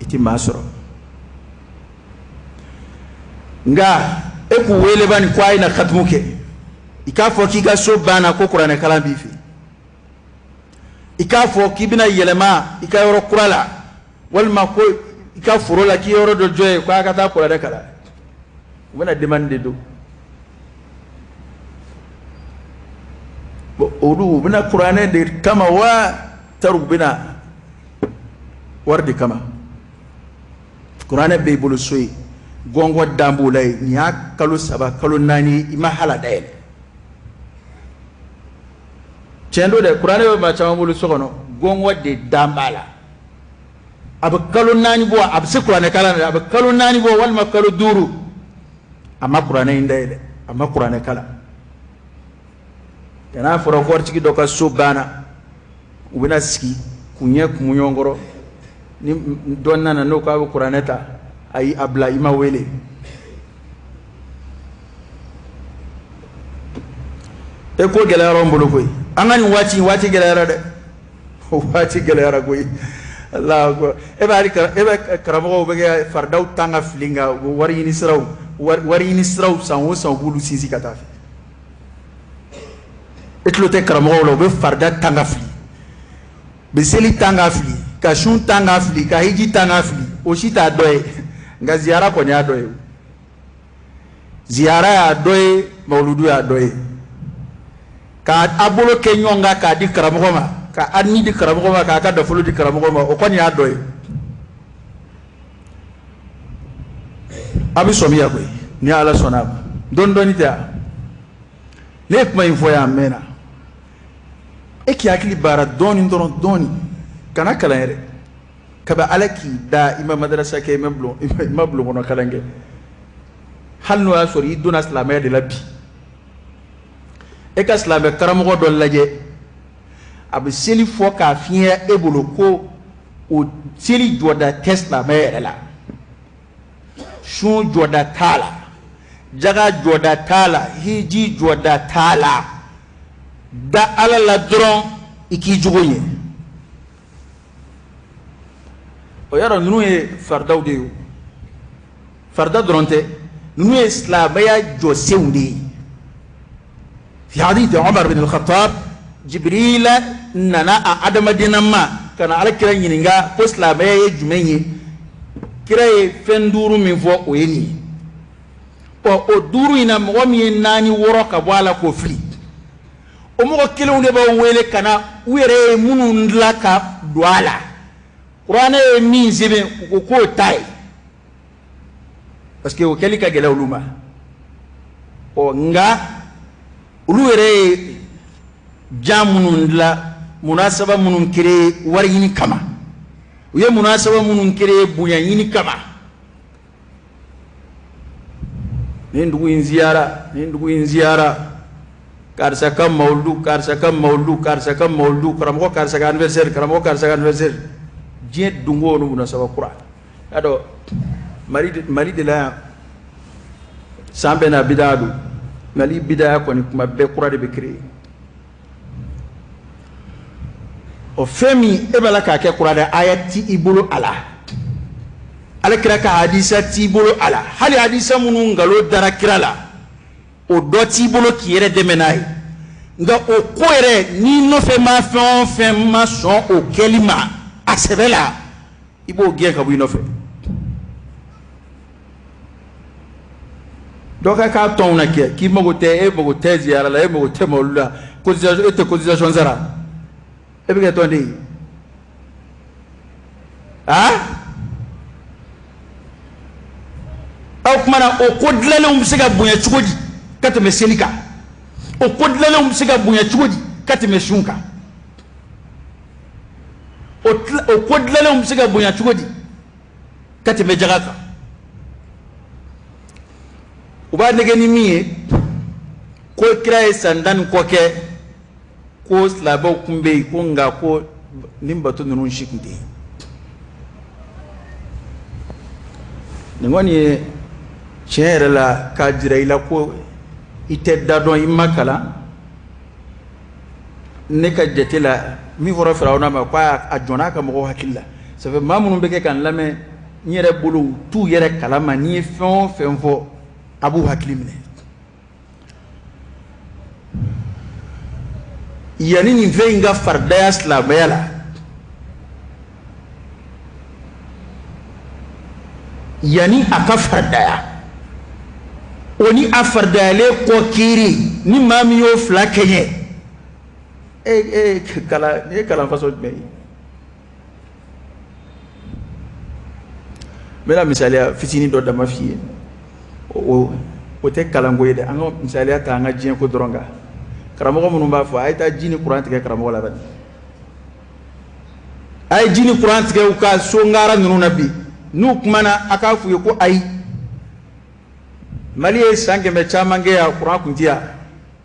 Speaker 1: i tɛ maa sɔrɔ. Nka e k'u wele bani ko a ye na katumu kɛ, i k'a fɔ k'i ka so banna ko kuranɛ kalan b'i fɛ, i k'a fɔ k'i bɛna yɛlɛma i ka yɔrɔ kura la, walima ko i ka foro la k'i yɔrɔ dɔ jɔ yen ko a ka taa kuranɛ kalan, u bɛna demande de don. Bon, olu u bɛna kuranɛ de kama wa tari u bɛna wari de kama? Kuranɛ b'i bolo so ye, gɔngɔ dan b'o la yen, nin y'a kalo 3 kalo 4, i ma hala dayɛlɛ. Tiɲɛ don dɛ, kuranɛ bɛ maa caman bolo so kɔnɔ, gɔngɔ de dan b'a la. A bɛ kalo 4 bɔ, a bɛ se kuranɛ kalan na, a bɛ kalo 4 bɔ walima kalo 5, a ma kuranɛ in dayɛlɛ, a ma kuranɛ kalan. Nka n'a fɔra ko waritigi dɔ ka so banna, u bɛna sigi k'u ɲɛ kumu ɲɔgɔn kɔrɔ, ni dɔ nana n'o k'a bɛ kuranɛ ta, ayi, a bila, i ma wele. E ko gɛlɛyara an bolo koyi, an ka nin waati waati gɛlɛyara dɛ, waati gɛlɛyara koyi. Allahu akbar. E bɛ hali e bɛ karamɔgɔw bɛ kɛ faridaw tan ka fili, nka u bɛ wari ɲini siraw, wari ɲini siraw san o san u b'olu sinsin ka taa fɛ. E tulo tɛ karamɔgɔw la, u bɛ farida tan ka fili, u bɛ seli tan ka fili, ka sun tan ka fili, ka hiji tan ka fili, o si t'a dɔ ye. Nka ziyara kɔni y'a dɔ ye, ziyara y'a dɔ ye, mawuludu y'a dɔ ye. K'a bolo kɛ ɲɔgɔn kan k'a di karamɔgɔ ma, k'a ni di karamɔgɔ ma, k'a ka nafolo di karamɔgɔ ma, o kɔni y'a dɔ ye. A bɛ sɔmiya koyi, ni Ala sɔnna a ma, dɔɔni dɔɔni tɛ wa? Ne ye kuma in fɔ yan a mɛnna. E k'i hakili baara dɔɔni dɔrɔn, dɔɔni, kana kalan yɛrɛ. Kabi Ala k'i da, i ma madarasa kɛ, i ma bulon kɔnɔ kalan kɛ, hali n'o y'a sɔrɔ i donna silamɛya de la bi, e ka silamɛ karamɔgɔ dɔ lajɛ, a bɛ seli fɔ k'a fiɲɛ e bolo ko o seli jɔda tɛ silamɛ yɛrɛ la, sun jɔda t'a la, jaga jɔda t'a la, hiji jɔda t'a la. Da Ala la dɔrɔn, i k'i jogo ɲɛ. O yɔrɔ ninnu ye faridaw de ye, o farida dɔrɔn tɛ, ninnu ye silamɛya jɔsenw de ye. Fi hadith Umar bin al-Khattab, Jibrila nana a adamadenna ka na Ala kira ɲininka ko silamɛya ye jumɛn ye. Kira ye fɛn 5 min fɔ, o ye nin ye. Ɔ, o 5 in na, mɔgɔ min ye 4 wɔrɔ ka bɔ a la k'o fili, o mɔgɔ kelenw de b'aw wele ka na u yɛrɛ ye minnu dilan ka don a la. Kuranɛ ye min sɛbɛn, u ko k'o ta ye, parce que o kɛli ka gɛlɛn olu ma. Ɔ, nka olu yɛrɛ ye jan minnu dilan, munasaba minnu créé wari ɲini kama, u ye munasaba minnu créé bonya ɲini kama, nin dugu in ziyara, nin dugu in ziyara, karisa ka mawuludu, karisa ka mawuludu, karisa ka mawuludu, karamɔgɔ karisa ka anniversaire, karamɔgɔ karisa ka anniversaire, diɲɛ don o don munasaba kura. Y'a dɔn Mali de la yan, san bɛɛ n'a bidaya don. Mali bidaya kɔni, kuma bɛɛ kura de bɛ créer. O fɛn min e b'a la k'a kɛ, kuranɛ aya ti i bolo a la, Ala kira ka hadisa t'i bolo a la, hali hadisa minnu nkalon dara kira la, o dɔ t'i bolo k'i yɛrɛ dɛmɛ n'a ye. Nka o ko yɛrɛ, n'i nɔfɛ maa fɛn o fɛn ma sɔn o kɛli ma a sɛbɛ la, i b'o gɛn ka bɔ i nɔfɛ. Dɔ ka k'a tɔnw na kɛ k'i mago tɛ, e mago tɛ ziyara la, e mago tɛ mawulu la, cotisation, e tɛ cotisation sara, e bɛ kɛ tɔnden ye. Aa, o tuma na o ko dilanlenw bɛ se ka bonya cogo di ka tɛmɛ seli kan? O ko dilanlenw bɛ se ka bonya cogo di ka tɛmɛ sun kan? O ko dilanlenw bɛ se ka bonya cogo di ka tɛmɛ jaga kan? U b'a nɛgɛ ni min ye ko kira ye san 10 ni kɔ kɛ ko silamɛw tun bɛ yen, ko nka ko nin bato ninnu si tun tɛ yen. Nin kɔni ye tiɲɛ yɛrɛ la k'a jira i la ko i tɛ da dɔn, i ma kalan. Ne ka jate la, min fɔra Firawuna ma ko a jɔnna a ka mɔgɔw hakili la, ça fait maa minnu bɛ kɛ ka n lamɛn, n yɛrɛ bolo u t'u yɛrɛ kalama. N'i ye fɛn o fɛn fɔ, a b'u hakili minɛ. Yanni nin fɛn in ka faridaya silamɛya la, yanni a ka faridaya, o ni a faridayalen kɔ kiiri, ni maa min y'o fila kɛɲɛ, e e kalan, nin ye kalan fasɔn jumɛn ye? N bɛna misaliya fitinin dɔ dama f'i ye. O tɛ kalanko ye dɛ. An ka misaliya ta an ka diɲɛ ko dɔrɔn kan. Karamɔgɔ minnu b'a fɔ a ye taa ji ni kuran tigɛ karamɔgɔ la bani, a ye ji ni kuran tigɛ u ka so ngara ninnu na bi, n'u kumana, a k'a f'u ye ko ayi, Mali ye san 100 caman kɛ yan, kuran tun tɛ yan.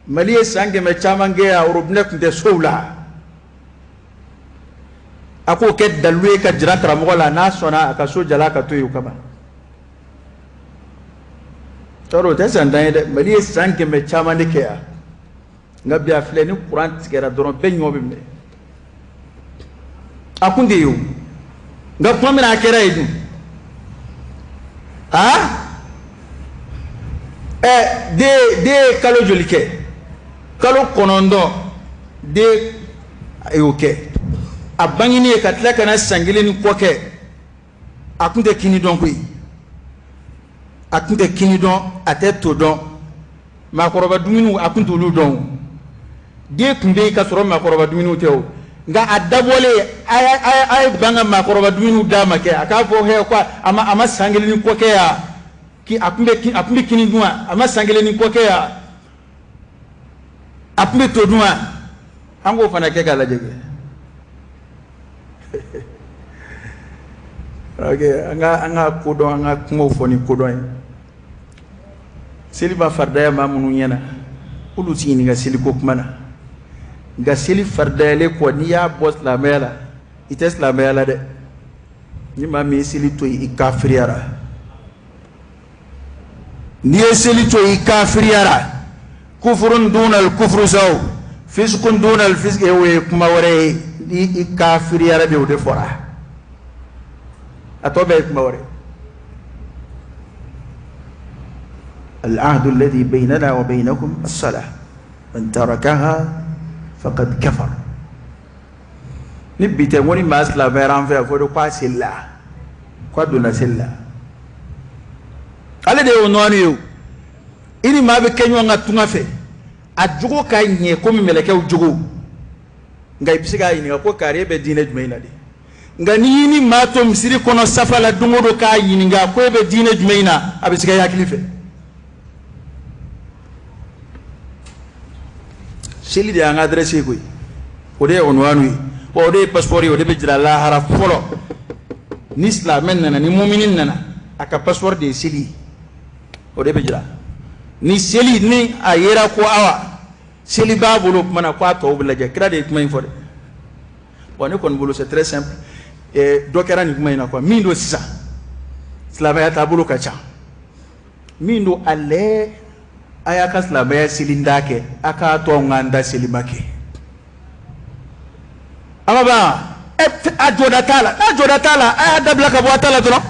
Speaker 1: Mali ye san 100 caman kɛ yan, robinet tun tɛ sow la. A k'o kɛ dalilu ye ka jira karamɔgɔ la, n'a sɔnna, a ka so jala ka to yen o kama. Tɔɔrɔ o tɛ san 10 ye dɛ, Mali ye san 100 caman de kɛ yan. Nka bi a filɛ, ni kuran tigɛra dɔrɔn, bɛɛ ɲɔ bɛ minɛ. A kun tɛ ye o, nka tuma min na a kɛra yen dun, aa ɛ den ye kalo joli kɛ? Kalo 9 den y'o kɛ a bangeni ye, ka tila ka na san kelen ni kɔ kɛ. A tun tɛ kini dɔn koyi, a tun tɛ kini dɔn, a tɛ to dɔn. Maakɔrɔba dumuniw, a tun t'olu dɔn. Den tun bɛ yen ka sɔrɔ maakɔrɔba dumuniw tɛ o, nka a dabɔlen, a ye ban ka maakɔrɔba dumuniw d'a ma kɛ, a k'a fɔ hɛ ko a ma san kelen ni kɔ kɛ yan, a tun bɛ kini dun wa? A ma san kelen ni kɔ kɛ yan, a tun bɛ to dun wa? An k'o fana kɛ k'a lajɛ kɛ. Ok, an ka kodɔn, an ka kumaw fɔ ni kodɔn ye. Seli ma faridaya maa minnu ɲɛna, olu ti ɲininka seliko kuma na. Nka seli faridayalen kɔ, n'i y'a bɔ silamɛya la, i tɛ silamɛya la dɛ. Ni maa min ye seli to yen, i kafiriyara. N'i ye seli to yen, i kafiriyara. Kufurun dunal kufuru saw fiskun dunal fisk, o ye kuma wɛrɛ ye. Ni i kafiriyara de, o de fɔra. A tɔ bɛɛ ye kuma wɛrɛ. العهد الذي بيننا وبينكم الصلاة من تركها فقد كفر. Ni bi tɛ, n ko ni maa silamɛyara an fɛ yan, fo de k'a selila, k'a donna seli la, ale de y'o nɔɔni ye. O i ni maa bɛ kɛ ɲɔgɔn kan tunga fɛ, a jogo ka ɲɛ komi mɛlɛkɛw jogo, nka i bɛ se k'a ɲininka ko kari, e bɛ diinɛ jumɛn in na de? Nka n'i y'i ni maa to misiri kɔnɔ safa la don o don k'a ɲininka ko e bɛ diinɛ jumɛn in na, a bɛ se ka i hakili fɛ. Seli de y'an ka adresse ye koyi, o de ye unwanu ye, wa o de ye passeport ye, o de bɛ jira lahara fɔlɔ. Ni silamɛ nana, ni mumini nana, a ka passeport de ye seli ye, o de bɛ jira. Ni seli ni a yera ko awa seli b'a bolo, o tuma na ko a tɔw bɛ lajɛ. Kira de ye kuma in fɔ dɛ. Bon, ne kɔni bolo, c'est très simple. Dɔ kɛra nin kuma in na quoi. Min don sisan, silamɛya taabolo ka ca. Min don, a lɛ, a y'a ka silamɛya selinda kɛ, a k'a to anw k'an da selima kɛ. A ma ban a jɔda t'a la. N'a jɔda t'a la, a y'a dabila ka bɔ a ta la dɔrɔn,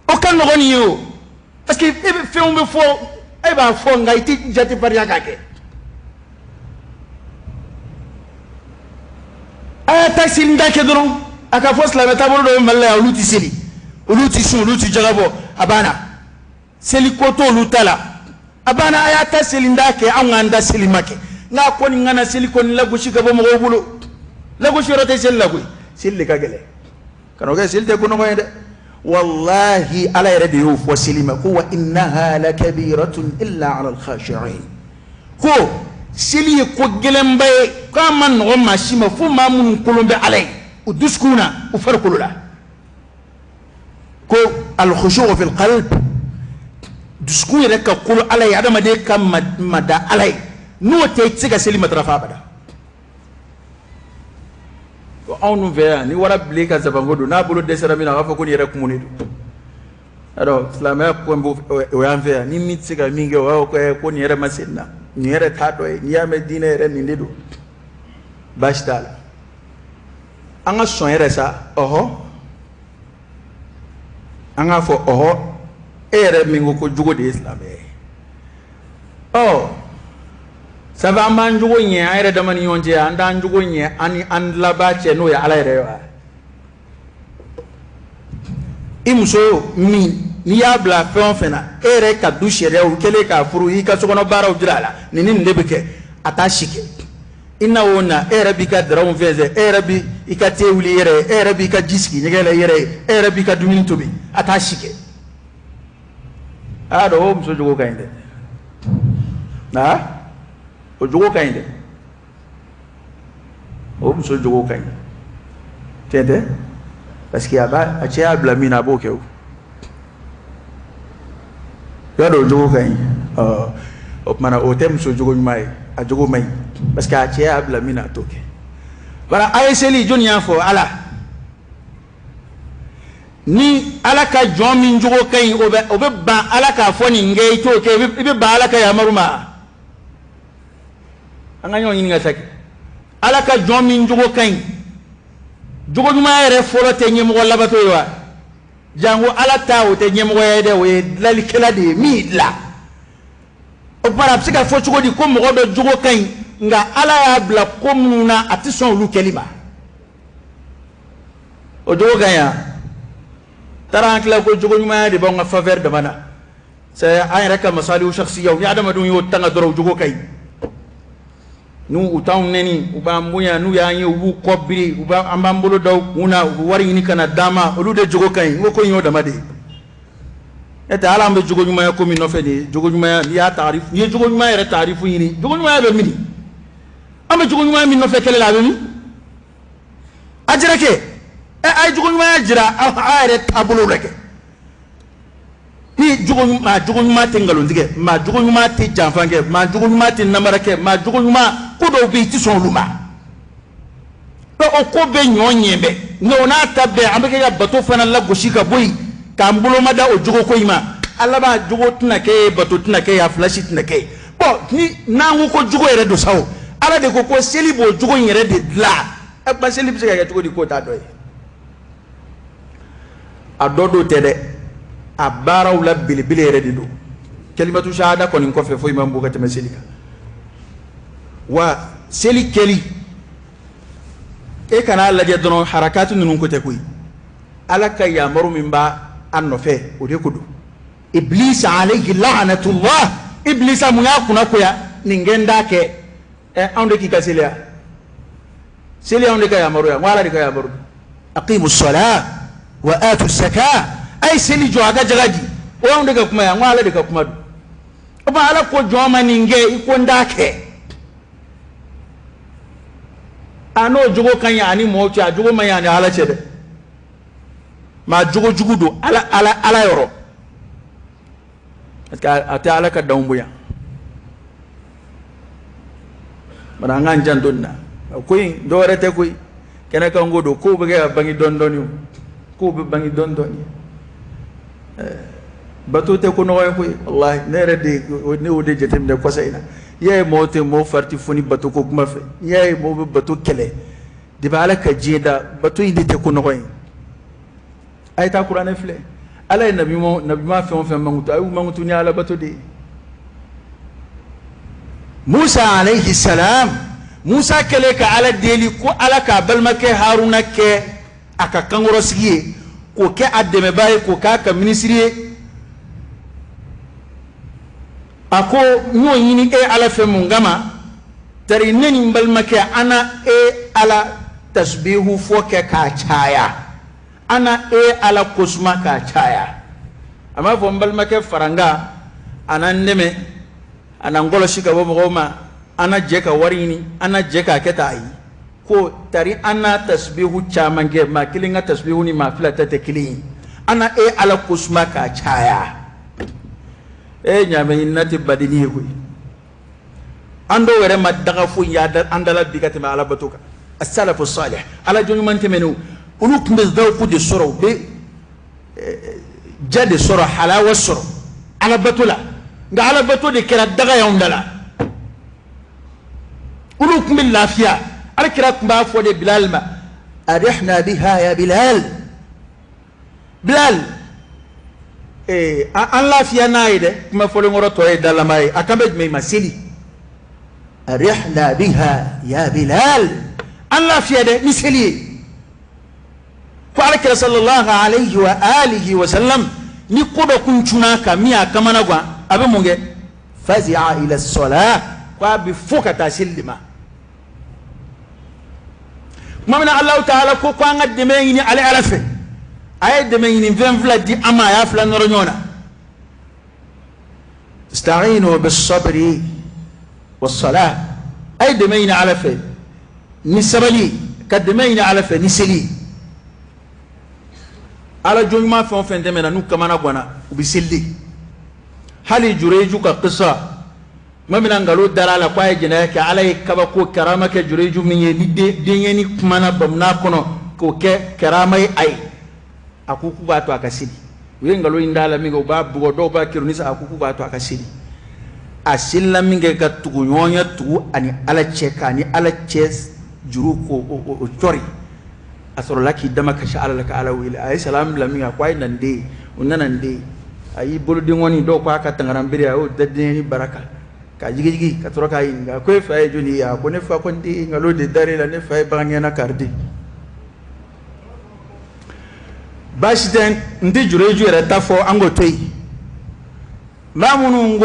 Speaker 1: o ka nɔgɔn nin ye o. Parce que e bɛ fɛnw bɛ fɔ, e b'a fɔ, nka i tɛ jate farinya k'a kɛ. A y'a ta selinda kɛ dɔrɔn, a ka fɔ silamɛ taabolo dɔ bɛ Mali la yan, olu tɛ seli, olu tɛ sun, olu tɛ jaga bɔ, a banna. Seli ko t'olu ta la, a banna. A y'a ta selinda kɛ, anw k'an da selima kɛ. Nka kɔni kana seli kɔni lagosi ka bɔ mɔgɔw bolo. Lagosi yɔrɔ tɛ seli la koyi, seli de ka gɛlɛn. Kana o kɛ, seli tɛ ko nɔgɔn ye dɛ. Walahi, Ala yɛrɛ de y'o fɔ seli ma ko wa innaha lakabiratun illa ala alkhashi'in, ko seli ye ko gɛlɛnba ye, k'a ma nɔgɔ maa si ma fo maa minnu kolon bɛ Ala ye u dusukun na, u farikolo la. Ko alkhushu' fil qalb, dusukun yɛrɛ ka kolo Ala ye, adamaden ka mada Ala ye, n'o tɛ i tɛ se ka seli matarafa abada. Anw dun fɛ yan, ni wara bilen ka sabanko don, n'a bolo dɛsɛra min na, a b'a fɔ ko nin yɛrɛ kumunen don. Alors silamɛya ko o y'an fɛ yan, ni min tɛ se ka min kɛ, o b'a fɔ ko nin yɛrɛ ma se nin na, nin yɛrɛ t'a dɔ ye, n'i y'a mɛn diinɛ yɛrɛ nin de don. Baasi t'a la, an ka sɔn yɛrɛ sa, ɔhɔ, an k'a fɔ ɔhɔ, e yɛrɛ min ko ko jogo de ye silamɛ ye, ɔ sabu an b'an jogo ɲɛ an yɛrɛ dama ni ɲɔgɔn cɛ, an t'an jogo ɲɛ an ni an dilabaa cɛ, n'o ye Ala yɛrɛ ye wa? I muso min n'i y'a bila fɛn o fɛn na, e yɛrɛ ka du sariyaw kɛlen k'a furu, i ka sokɔnɔ baaraw jira a la, nin ni nin de bɛ kɛ, a t'a si kɛ. I na o na, e yɛrɛ b'i ka daraw fɛnsɛn, e yɛrɛ b'i ka te wuli i yɛrɛ ye, e yɛrɛ b'i ka ji sigi ɲɛgɛn la i yɛrɛ ye, e yɛrɛ b'i ka dumuni tobi, a t'a si kɛ. A y'a dɔn o muso jogo ka ɲi dɛ, aa o jogo ka ɲi dɛ, o muso jogo ka ɲi, tiɲɛ tɛ? Parce que a b'a a cɛ y'a bila min na, a b'o kɛ. O i y'a dɔn o jogo ka ɲi. Ɔ o tuma na, o tɛ muso jogo ɲuman ye, a jogo man ɲi, parce que a cɛ y'a bila min na, a t'o kɛ. Bara a ye seli, jɔnni y'a fɔ? Ala. Ni Ala ka jɔn min jogo ka ɲi, o bɛ ban Ala k'a fɔ nin kɛ, i t'o kɛ, i bɛ ban Ala ka yamaru ma. An ka ɲɔgɔn ɲininka sa kɛ. Ala ka jɔn min jogo ka ɲi, jogo ɲuman yɛrɛ fɔlɔ tɛ ɲɛmɔgɔ labato ye wa? Janko Ala ta, o tɛ ɲɛmɔgɔya ye dɛ, o ye dilanlikɛla de ye min y'i dilan. O tuma a bɛ se ka fɔ cogo di ko mɔgɔ dɔ jogo ka ɲi, nka Ala y'a bila ko minnu na, a tɛ sɔn olu kɛli ma? O jogo ka ɲi wa? Taara an tila ko jogo ɲumanya de b'anw ka faveur dama na, c'est an yɛrɛ ka masaliw shakhsiyaw. Ni adamadenw y'o tanga dɔrɔn, o jogo ka ɲi. N'u u t'anw nɛni, u b'an bonya, n'u y'an ye, u b'u kɔ biri, u b'an, an b'an bolo da u kun na, u bɛ wari ɲini ka na d'an ma, olu de jogo ka ɲi. N ko ko in y'o dama de ye. N'o tɛ, hali an bɛ jogo ɲumanya ko min nɔfɛ nin ye, jogo ɲumanya, n'i y'a taarif, n'i ye jogo ɲumanya yɛrɛ taarifu ɲini, jogo ɲumanya bɛ min? An bɛ jogo ɲumanya min nɔfɛ kɛlɛ la, a bɛ min? A jira kɛ, ɛ, a ye jogo ɲumanya jira aw yɛrɛ taabolow la kɛ. Ni jogo, maa jogo ɲuman tɛ nkalon tigɛ, maa jogo ɲuman tɛ janfa kɛ, maa jogo ɲuman tɛ namara kɛ, maa jogo ɲuman, ko dɔw bɛ yen, i tɛ sɔn olu ma. O ko bɛ ɲɔ ɲɛ bɛ, nka o n'a ta bɛɛ, an bɛ kɛ ka bato fana lagosi ka bɔ yen, k'an bolo ma da o jogo ko in ma. A laban, jogo tɛna kɛ ye, bato tɛna kɛ ye, a fila si tɛna kɛ ye. Bɔn, ni n'an ko ko jogo yɛrɛ don sa, o Ala de ko ko seli b'o jogo in yɛrɛ de dilan. Ɛ, ba seli bɛ se ka kɛ cogo di k'o t'a dɔ ye? A dɔ don tɛ dɛ, a baaraw la belebele yɛrɛ de don. Kalimatu shahada kɔni kɔfɛ, foyi man bon ka tɛmɛ seli kan. Wa seli kɛli, e kan'a lajɛ dɔrɔn harakati ninnu ko tɛ koyi, Ala ka yamaru min b'a a nɔfɛ, o de ko don. Iblisa alayhi la'natullah, Iblisa mun y'a kunna koya nin kɛ, n t'a kɛ. Ɛ, anw de k'i ka seliya, seli anw de ka yamaru ya, n ko Ala de ka yamaru: aqimu ssalah wa atu zaka, a ye seli jɔ, a ka jaga di. O y'anw de ka kuma ya, n ko Ala de ka kuma don. O tuma Ala ko jɔn ma nin kɛ, i ko n t'a kɛ. A n'o jogo ka ɲi ani mɔgɔw cɛ, a jogo man ɲi ani Ala cɛ dɛ. Maa jogo jugu don Ala yɔrɔ, parce que a tɛ Ala ka danw bonya. Bari an k'an janto nin na. Ko in dɔ wɛrɛ tɛ koyi, kɛnɛ kan ko don, kow bɛ kɛ ka bange dɔɔni dɔɔni, o kow bɛ bange dɔɔni dɔɔni. Bato tɛ ko nɔgɔ ye koyi, walahi. Ne yɛrɛ de, ne y'o de jateminɛ kɔsa in na. I y'a ye, mɔgɔw tɛ, mɔgɔw fari tɛ foni bato ko kuma fɛ. N'i y'a ye mɔgɔw bɛ bato kɛlɛ, depuis Ala ka diɲɛ da, bato in de tɛ ko nɔgɔ ye. A ye taa kuranɛ filɛ, Ala ye nabi ɲuman fɛn o fɛn mankutu, a y'u mankutu ni Ala bato de ye. Musa alayhi salam, Musa kɛlen ka Ala deli ko Ala k'a balimakɛ Haruna kɛ a ka kankɔrɔsigi ye, k'o kɛ a dɛmɛbaa ye, k'o k'a ka minisiri ye, a ko n y'o ɲini e Ala fɛ mun kama? Tari ne ni n balimakɛ, an na e Ala tasbihu fɔ kɛ k'a caya, an na e Ala kosuma k'a caya. A m'a fɔ n balimakɛ fara n kan, a na n dɛmɛ, a na n kɔlɔsi ka bɔ mɔgɔw ma, an na jɛ ka wari ɲini, an na jɛ k'a kɛ tan. Ayi, ko tari an na tasbihu caman kɛ, maa kelen ka tasbihu ni maa fila ta tɛ kelen ye, an na e Ala kosuma k'a caya. E ɲaamɛ ɲinina tɛ badenni ye koyi. An dɔw yɛrɛ ma daga foyi ye an da la bi ka tɛmɛ Ala bato kan. Asalafu salih, Ala jɔn ɲuman tɛmɛnenw, olu tun bɛ zawku de sɔrɔ, u bɛ ja de sɔrɔ, halawa sɔrɔ Ala bato la. Nka Ala bato de kɛra daga y'anw da la. Olu tun bɛ lafiya. Ala kira tun b'a fɔ de Bilal ma, arihna biha ya Bilal, Bilal, ee an lafiya n'a ye dɛ. Kuma fɔlen kɔrɔ tɔ ye dalama ye. A kan bɛ jumɛn ma? Seli. Arihna biha ya Bilal, an lafiya dɛ ni seli ye. Ko Ala kira sallallahu alayhi wa alihi wa sallam, ni ko dɔ kun cunna kan min y'a kamana gan, a bɛ mun kɛ? Fazi'a ila salah, ko a bɛ fo ka taa seli de ma. Tuma min na Alahu taala ko an ka dɛmɛ ɲini ale Ala fɛ, a ye dɛmɛ ɲini fɛn fila di an ma, a y'a fila nɔrɔ ɲɔgɔn na. Ista'inu bis-sabri was-salah, a ye dɛmɛ ɲini Ala fɛ ni sabali, ka dɛmɛ ɲini Ala fɛ ni seli. Ala jɔn ɲuman fɛn o fɛn tɛmɛna n'u kamana ganna, u bɛ seli de. Hali Jureju ka kisa, tuma min na nkalon dara a la k'a ye jɛnɛya kɛ, Ala ye kabako karama kɛ Jureju min ye, ni denyɛni kumana bamuna kɔnɔ k'o kɛ karama ye a ye, a ko k'u b'a to a ka seli. U ye nkalon in d'a la min kɛ, u b'a bugɔ, dɔw b'a kiri ni sa, a ko k'u b'a to a ka seli. A selila min kɛ ka tugu ɲɔgɔnya tugu ani Ala cɛ, k'a ni Ala cɛ juru k'o cɔri, a sɔrɔla k'i dama kasi Ala la ka Ala wele. A ye salam bila min kɛ, a ko a ye na n den ye. O nana n den ye, a y'i bolodenkɔni, dɔw ko a ka tangaranbere, a y'o da denyɛni bara kan ka jigijigi ka sɔrɔ k'a ɲininka ko e fa ye jɔni ye? A ko ne fa kɔni tɛ, nkalon de dar'e la, ne fa ye bagangɛnna kariden. Baasi tɛ, n tɛ Jureju yɛrɛ ta fɔ, an k'o to yen. Maa minnu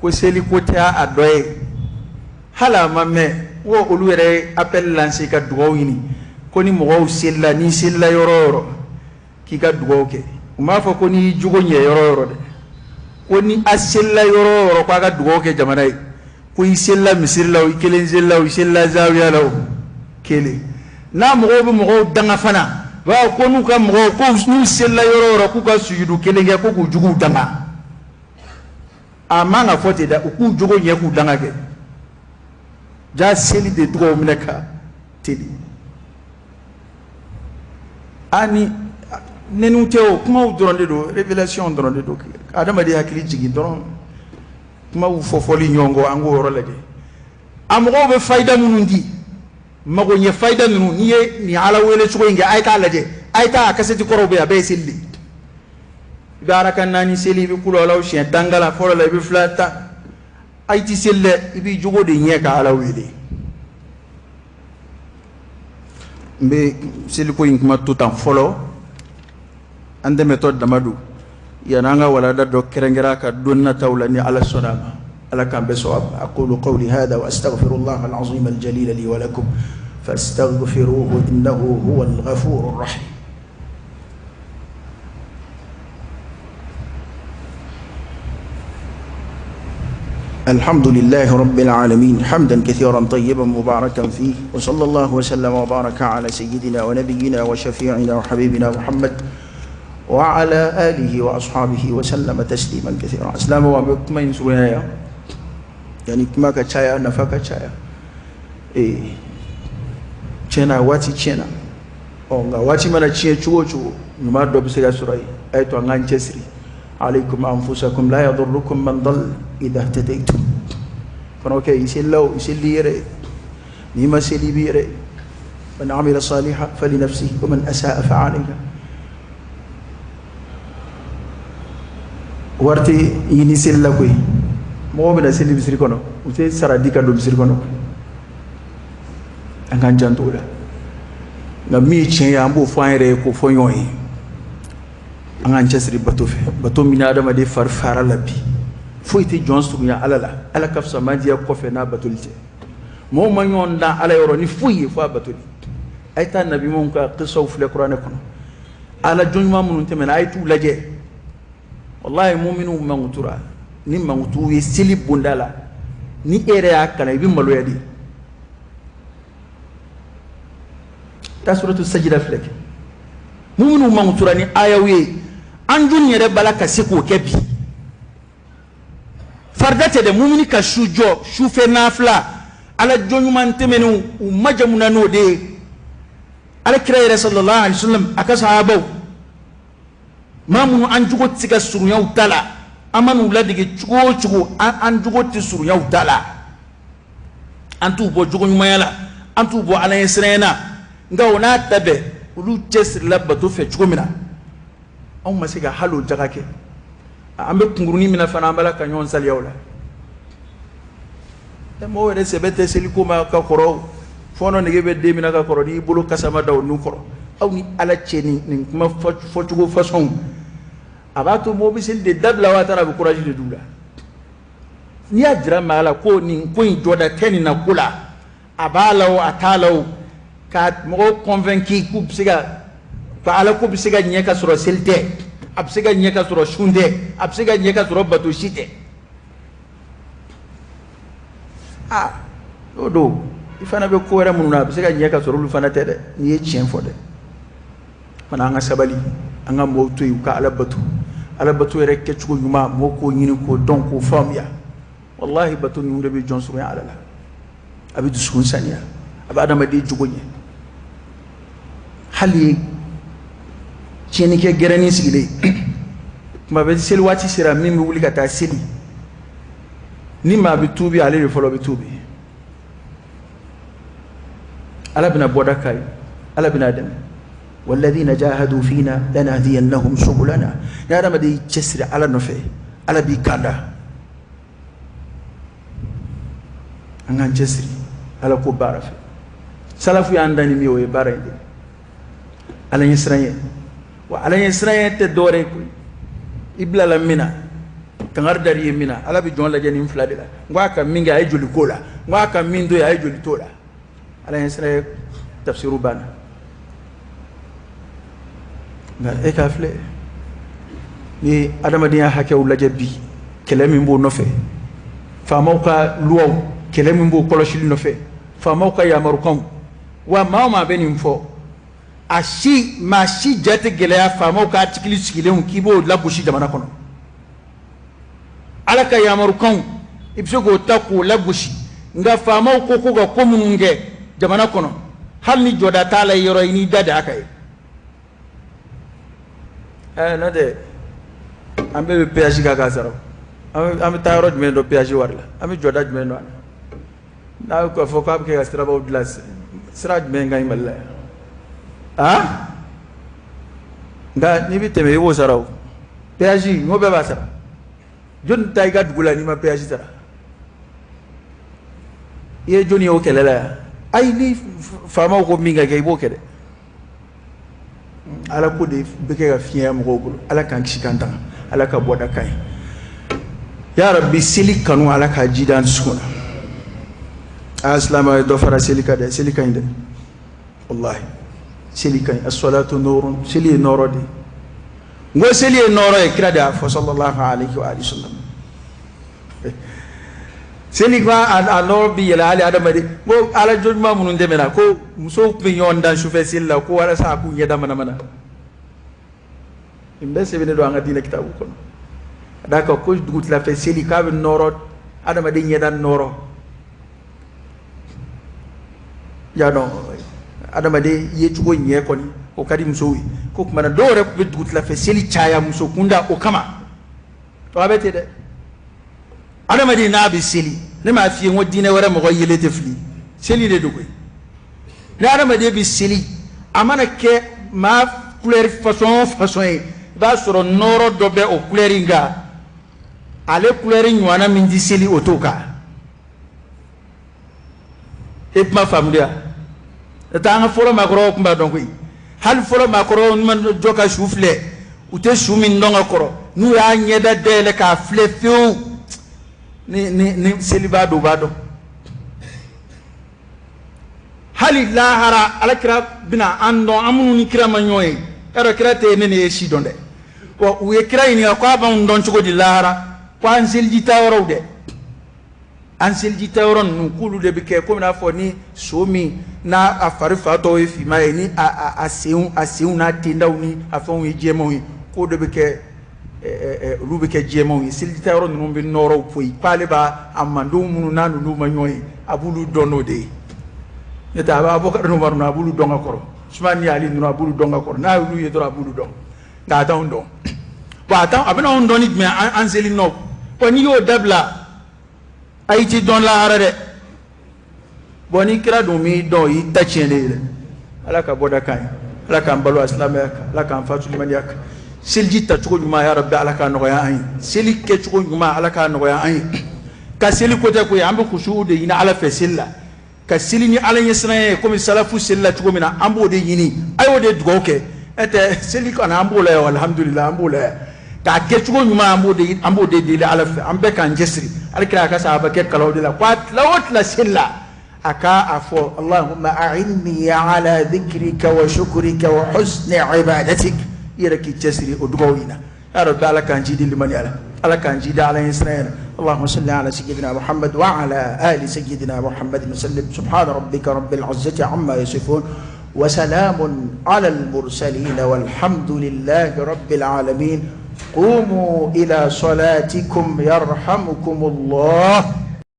Speaker 1: ko seli ko tɛ a dɔ ye, hali a ma mɛn, ko olu yɛrɛ ye appel lancer ka dugawu ɲini ko ni mɔgɔw selila, n'i selila yɔrɔ o yɔrɔ k'i ka dugawu kɛ. U m'a fɔ ko n'i y'i jogo ɲɛ yɔrɔ o yɔrɔ dɛ, ko ni a selila yɔrɔ o yɔrɔ k'a ka dugawu kɛ jamana ye. Ko i selila misiri la o, i kelen selila o, i selila zawiya la o, kelen n'a mɔgɔw bɛ mɔgɔw danga fana, b'a ko n'u ka mɔgɔw ko n'u selila yɔrɔ o yɔrɔ k'u ka sujudu kelen kɛ ko k'u juguw danga. A man ka fɔ ten dɛ, u k'u jogo ɲɛ k'u danga kɛ. Ja seli de dugawu minɛ ka teli. A ni nɛniw tɛ o, kumaw dɔrɔn de don, révélation dɔrɔn de don. Adamaden hakili jigin dɔrɔn, kumaw fɔfɔli ɲɔgɔn kɔ, an k'o yɔrɔ lajɛ. A mɔgɔw bɛ fayida minnu di, mago ɲɛ fayida ninnu, n'i ye nin Ala wele cogo in kɛ, a ye taa lajɛ, a ye taa a kasɛti kɔrɔw bɛ yen, a bɛɛ ye seli de ye. I bɛ araka naani seli, i bɛ kulu Alahu siɲɛ 10 kalan fɔlɔ la, i bɛ fila tan. A i ti seli dɛ, i b'i jogo de ɲɛ ka Ala wele. N bɛ seliko in kuma to tan fɔlɔ, an dɛmɛtɔ dama don yanni an ka walanda dɔ kɛrɛnkɛrɛn a ka don nataw la ni Ala sɔnna a ma. Ala k'an bɛɛ sɔn a ma. Aqulu qawli hadha wa astaghfirullah al-azim al-jalil li wa lakum fastaghfiruhu innahu huwa al-ghafurur rahim. الحمد لله رب العالمين حمدا كثيرا طيبا مباركا فيه، وصلى الله وسلم وبارك على سيدنا ونبينا وشفيعنا وحبيبنا محمد وعلى آله وأصحابه وسلم تسليما كثيرا. السلام عليكم. Yani kuma ka caya, nafa ka caya. Ee, tiɲɛna waati tiɲɛna. Ɔ nka waati mana tiɲɛ cogo o cogo, ɲuman dɔ bɛ se ka sɔrɔ yen. A ye to an k'an cɛsiri. Alaykum anfusakum la yadurrukum man dal idha ihtadaytum. Fana kɛ i selila o, i seli yɛrɛ, n'i ma seli i b'i yɛrɛ. Man amila salihan fali nafsihi wa man asaa fa alayha. Wari tɛ ɲini seli la koyi. Mɔgɔw bɛna seli misiri kɔnɔ, u tɛ sara di ka don misiri kɔnɔ. An k'an janto o la. Nka min ye tiɲɛ ye, an b'o fɔ an yɛrɛ ye k'o fɔ ɲɔgɔn ye. An k'an cɛsiri bato fɛ, bato min adamaden fari fara la bi. Foyi tɛ jɔn surunya Ala la, Ala ka fisamandiya kɔfɛ n'a batoli tɛ. Mɔgɔw ma ɲɔgɔn dan Ala yɔrɔ ni foyi ye fo a batoli. A ye taa nabiɲumanw ka kisaw filɛ kuranɛ kɔnɔ. Ala jɔn ɲuman minnu tɛmɛna, a ye t'u lajɛ. Walahi muminiw mankutura ni mankutu ye seli bonda la, ni e yɛrɛ y'a kalan i bɛ maloya de. Taa suratu sajida filɛ kɛ. Muminiw mankutura ni ayaw ye, an jɔni yɛrɛ b'a la ka se k'o kɛ bi? Farida tɛ dɛ, mumini ka su jɔ, sufɛ nafila, ala jɔn ɲuman tɛmɛnenw u majamuna n'o de ye. Ala kira yɛrɛ sallallahu alaihi wasallam a ka sahabaw, maa minnu an jogo tɛ se ka surunya u ta la, an man'u ladege cogo o cogo, an jogo tɛ surunya u ta la, an t'u bɔ jogo ɲumanya la, an t'u bɔ ala ɲɛsiranya na, nka o n'a ta bɛɛ olu cɛsirila bato fɛ cogo min na, anw ma se ka hali o jaga kɛ. An bɛ kunkurunin min na fana, an b'a la ka ɲɔgɔn saliya o la. Mɔgɔw yɛrɛ sɛbɛ tɛ seliko ma ka kɔrɔ, fɔɔnɔ nege bɛ den min na ka kɔrɔ, n'i bolo kasama da o nun kɔrɔ. Aw ni ala cɛ, nin kuma fɔcogo façon a b'a to mɔgɔw bɛ seli de dabila wa, a taara a bɛ courage de d'u la. N'i y'a jira maa la ko nin ko in jɔda tɛ nin na ko la, a b'a la o a t'a la o, ka mɔgɔw convaincu k'u bɛ se ka ala ko bɛ se ka ɲɛ ka sɔrɔ seli tɛ, a bɛ se ka ɲɛ ka sɔrɔ sun tɛ, a bɛ se ka ɲɛ ka sɔrɔ bato si tɛ. Aa, n'o don i fana bɛ ko wɛrɛ minnu na, a bɛ se ka ɲɛ ka sɔrɔ olu fana tɛ dɛ, n'i ye tiɲɛ fɔ dɛ. Fana an ka sabali, an ka mɔgɔw to yen u ka ala bato. Ala bato yɛrɛ kɛcogo ɲuman, mɔgɔw k'o ɲini k'o dɔn k'o faamuya. Walahi bato ninnu de bɛ jɔn surunya ala la, a bɛ dusukun saniya, a bɛ adamaden jogo ɲɛ. Hali tiɲɛnikɛ gɛrɛnin sigilen, tuma bɛɛ seli waati sera, min bɛ wuli ka taa seli, ni maa bɛ tuubi, ale de fɔlɔ bɛ tuubi. Ala bɛna bɔda k'a ye, ala bɛna a dɛmɛ. Walladhina jahadu fina lanahdiyannahum subulana. Ni adamaden y'i cɛsiri ala nɔfɛ, ala b'i kanda. An k'an cɛsiri ala ko baara fɛ. Salafu y'an dan ni min ye, o ye baara in de ye, ala ɲɛsiran ye. Wa ala ɲɛsiran ye tɛ dɔwɛrɛ ye koyi, i bilala min na, kangari dar'i ye min na, ala bɛ jɔn lajɛ nin fila de la. N ko a ka min kɛ, a ye joli k'o la, n ko a ka min to yen, a ye joli t'o la. Ala ɲɛsiran ye tafsiru banna. Nka e k'a filɛ, ni adamadenya hakɛw lajɛ bi, kɛlɛ min b'o nɔfɛ, faamaw ka luwaw, kɛlɛ min b'o kɔlɔsili nɔfɛ, faamaw ka yamarukanw, wa maa o maa bɛ nin fɔ, a si maa si ja tɛ gɛlɛya faamaw ka artikili sigilenw k'i b'o lagosi jamana kɔnɔ. Ala ka yamarukanw, i bɛ se k'o ta k'o lagosi, nka faamaw ko ko ka ko minnu kɛ jamana kɔnɔ, hali ni jɔda t'a la yɔrɔ, i n'i da de a ka ye. N'o tɛ, an bɛɛ bɛ péage kan k'a sara. An bɛ taa yɔrɔ jumɛn dɔn péage wari la? An bɛ jɔda jumɛn dɔn a la? N'a k'a fɔ k'a bɛ kɛ ka sirabaw dilan, sira jumɛn ka ɲi Mali la yan? Aa, nka n'i bɛ tɛmɛ, i b'o sara o péage. N ko bɛɛ b'a sara. Jɔnni taa i ka dugu la n'i ma péage sara? I ye jɔnni ye o kɛlɛ la yan? Ayi, ni faamaw ko min ka kɛ, i b'o kɛ dɛ. Ala ko de bɛ kɛ ka fiɲɛya mɔgɔw bolo. Ala k'an kisi k'an tanga, ala ka bɔda ka ɲi. Ya rabbi, seli kanu, ala k'a ji d'an dusukun na. A silamɛ ye dɔ fara seli kan dɛ, seli ka ɲi dɛ, wallahi seli ka ɲi. As-salatu nurun, seli ye nɔɔrɔ de ye. N ko seli ye nɔɔrɔ ye, kira de y'a fɔ sallallahu alaihi wa alihi wasallam. Seli ko a nɔɔrɔ bi yɛlɛ hali adamaden. Ko ala jɔnɲuman minnu tɛmɛna, ko musow tun bɛ ɲɔgɔn dan sufɛ seli la ko walasa a k'u ɲɛda manamana. Nin bɛɛ sɛbɛnnen don an ka diinɛ kitabu kɔnɔ. Ka d'a kan ko dugutilafɛ seli k'a bɛ nɔɔrɔ, adamaden ɲɛda nɔɔrɔ. Y'a dɔn adamaden yecogo ɲɛ kɔni, o ka di musow ye. Ko tuma na dɔw yɛrɛ tun bɛ dugutilafɛ seli caya muso kunda o kama. A bɛ ten dɛ. Adamaden n'a bɛ seli, ne m'a f'i ye n ko diinɛ wɛrɛ mɔgɔ yelen tɛ fili, seli de don koyi. Ni adamaden bɛ seli, a mana kɛ maa couleur façon o façon ye, i b'a sɔrɔ nɔɔrɔ dɔ bɛ o couleur in kan, ale couleur ɲɔgɔnna min tɛ seli, o t'o kan. E kuma faamu de ya? N'o tɛ, an ka fɔlɔ maakɔrɔbaw tun b'a dɔn koyi. Hali fɔlɔ maakɔrɔbaw ma jɔ ka su filɛ, u tɛ su min dɔn ka kɔrɔ, n'u y'a ɲɛda dayɛlɛ k'a filɛ fewu. Ni ni ni selibaa don, b'a dɔn. Hali lahara, ala kira bɛna an dɔn, an minnu ni kira ma ɲɔgɔn ye. Yɔrɔ kira tɛ ne ni e si dɔn dɛ. Wa u ye kira ɲininka ko a b'anw dɔn cogo di lahara? Ko an seliji ta yɔrɔw dɛ, an seliji ta yɔrɔ ninnu, k'olu de bɛ kɛ komi n'a fɔ ni so min n'a a fari fa tɔw ye finman ye, ni a senw n'a tendaw ni a fɛnw ye jɛmanw ye, k'o de bɛ kɛ, olu bɛ kɛ jɛmanw ye. Seliji ta yɔrɔ ninnu bɛ nɔrɔw poyi. K'ale b'a a mandenw minnu n'a ninnu ma ɲɔgɔn ye, a b'olu dɔn n'o de ye. N'o tɛ, a b'a Abubakar ni Umaru ninnu, a b'olu dɔn ka kɔrɔ. Usumani ni Ali ninnu, a b'olu dɔn ka kɔrɔ. N'a y'olu ye dɔrɔn, a b'olu dɔn, nka a t'anw dɔn. Bon, a t'anw, a bɛna anw dɔn ni jumɛn? An seli nɔ. Bon, n'i y'o dabila, a y'i ti dɔn lahara dɛ. Bon, ni kira dun m'i dɔn, o y'i ta tiɲɛnen ye dɛ. Ala ka bɔda kan ye, Ala k'an balo a silamɛya kan, Ala k'an fatu limaniya kan. Seliji tacogo ɲuman, ya Rabbi, Ala k'a nɔgɔya an ye. Seli kɛcogo ɲuman, Ala k'a nɔgɔya an ye. Ka seli ko tɛ koyi, an bɛ kusuw de ɲini Ala fɛ seli la, ka seli ni Ala ɲɛsiranya ye komi salafu seli la cogo min na. An b'o de ɲini, a y'o de dugawu kɛ. Ɛ tɛ seli kɔni, an b'o la yan, alhamdulilah, an b'o la yan. K'a kɛcogo ɲuman, an b'o de deli Ala fɛ. An bɛɛ k'an cɛsiri. Ala kira ka sahaba kɛ kalaw de la ko a tila o tila seli la, a ka a fɔ: "Allahumma a'inni ala dhikrika wa shukrika wa husni ibadatik." I yɛrɛ k'i cɛsiri o dugawu in na. Ya Rabbi, Ala k'an jidi limaniya la, Ala k'an jidi Ala ɲɛsiranya la. اللهم صل على سيدنا محمد وعلى آل سيدنا محمد وسلم. سبحان ربك رب العزة عما يصفون وسلام على المرسلين والحمد لله رب العالمين. قوموا إلى صلاتكم يرحمكم الله.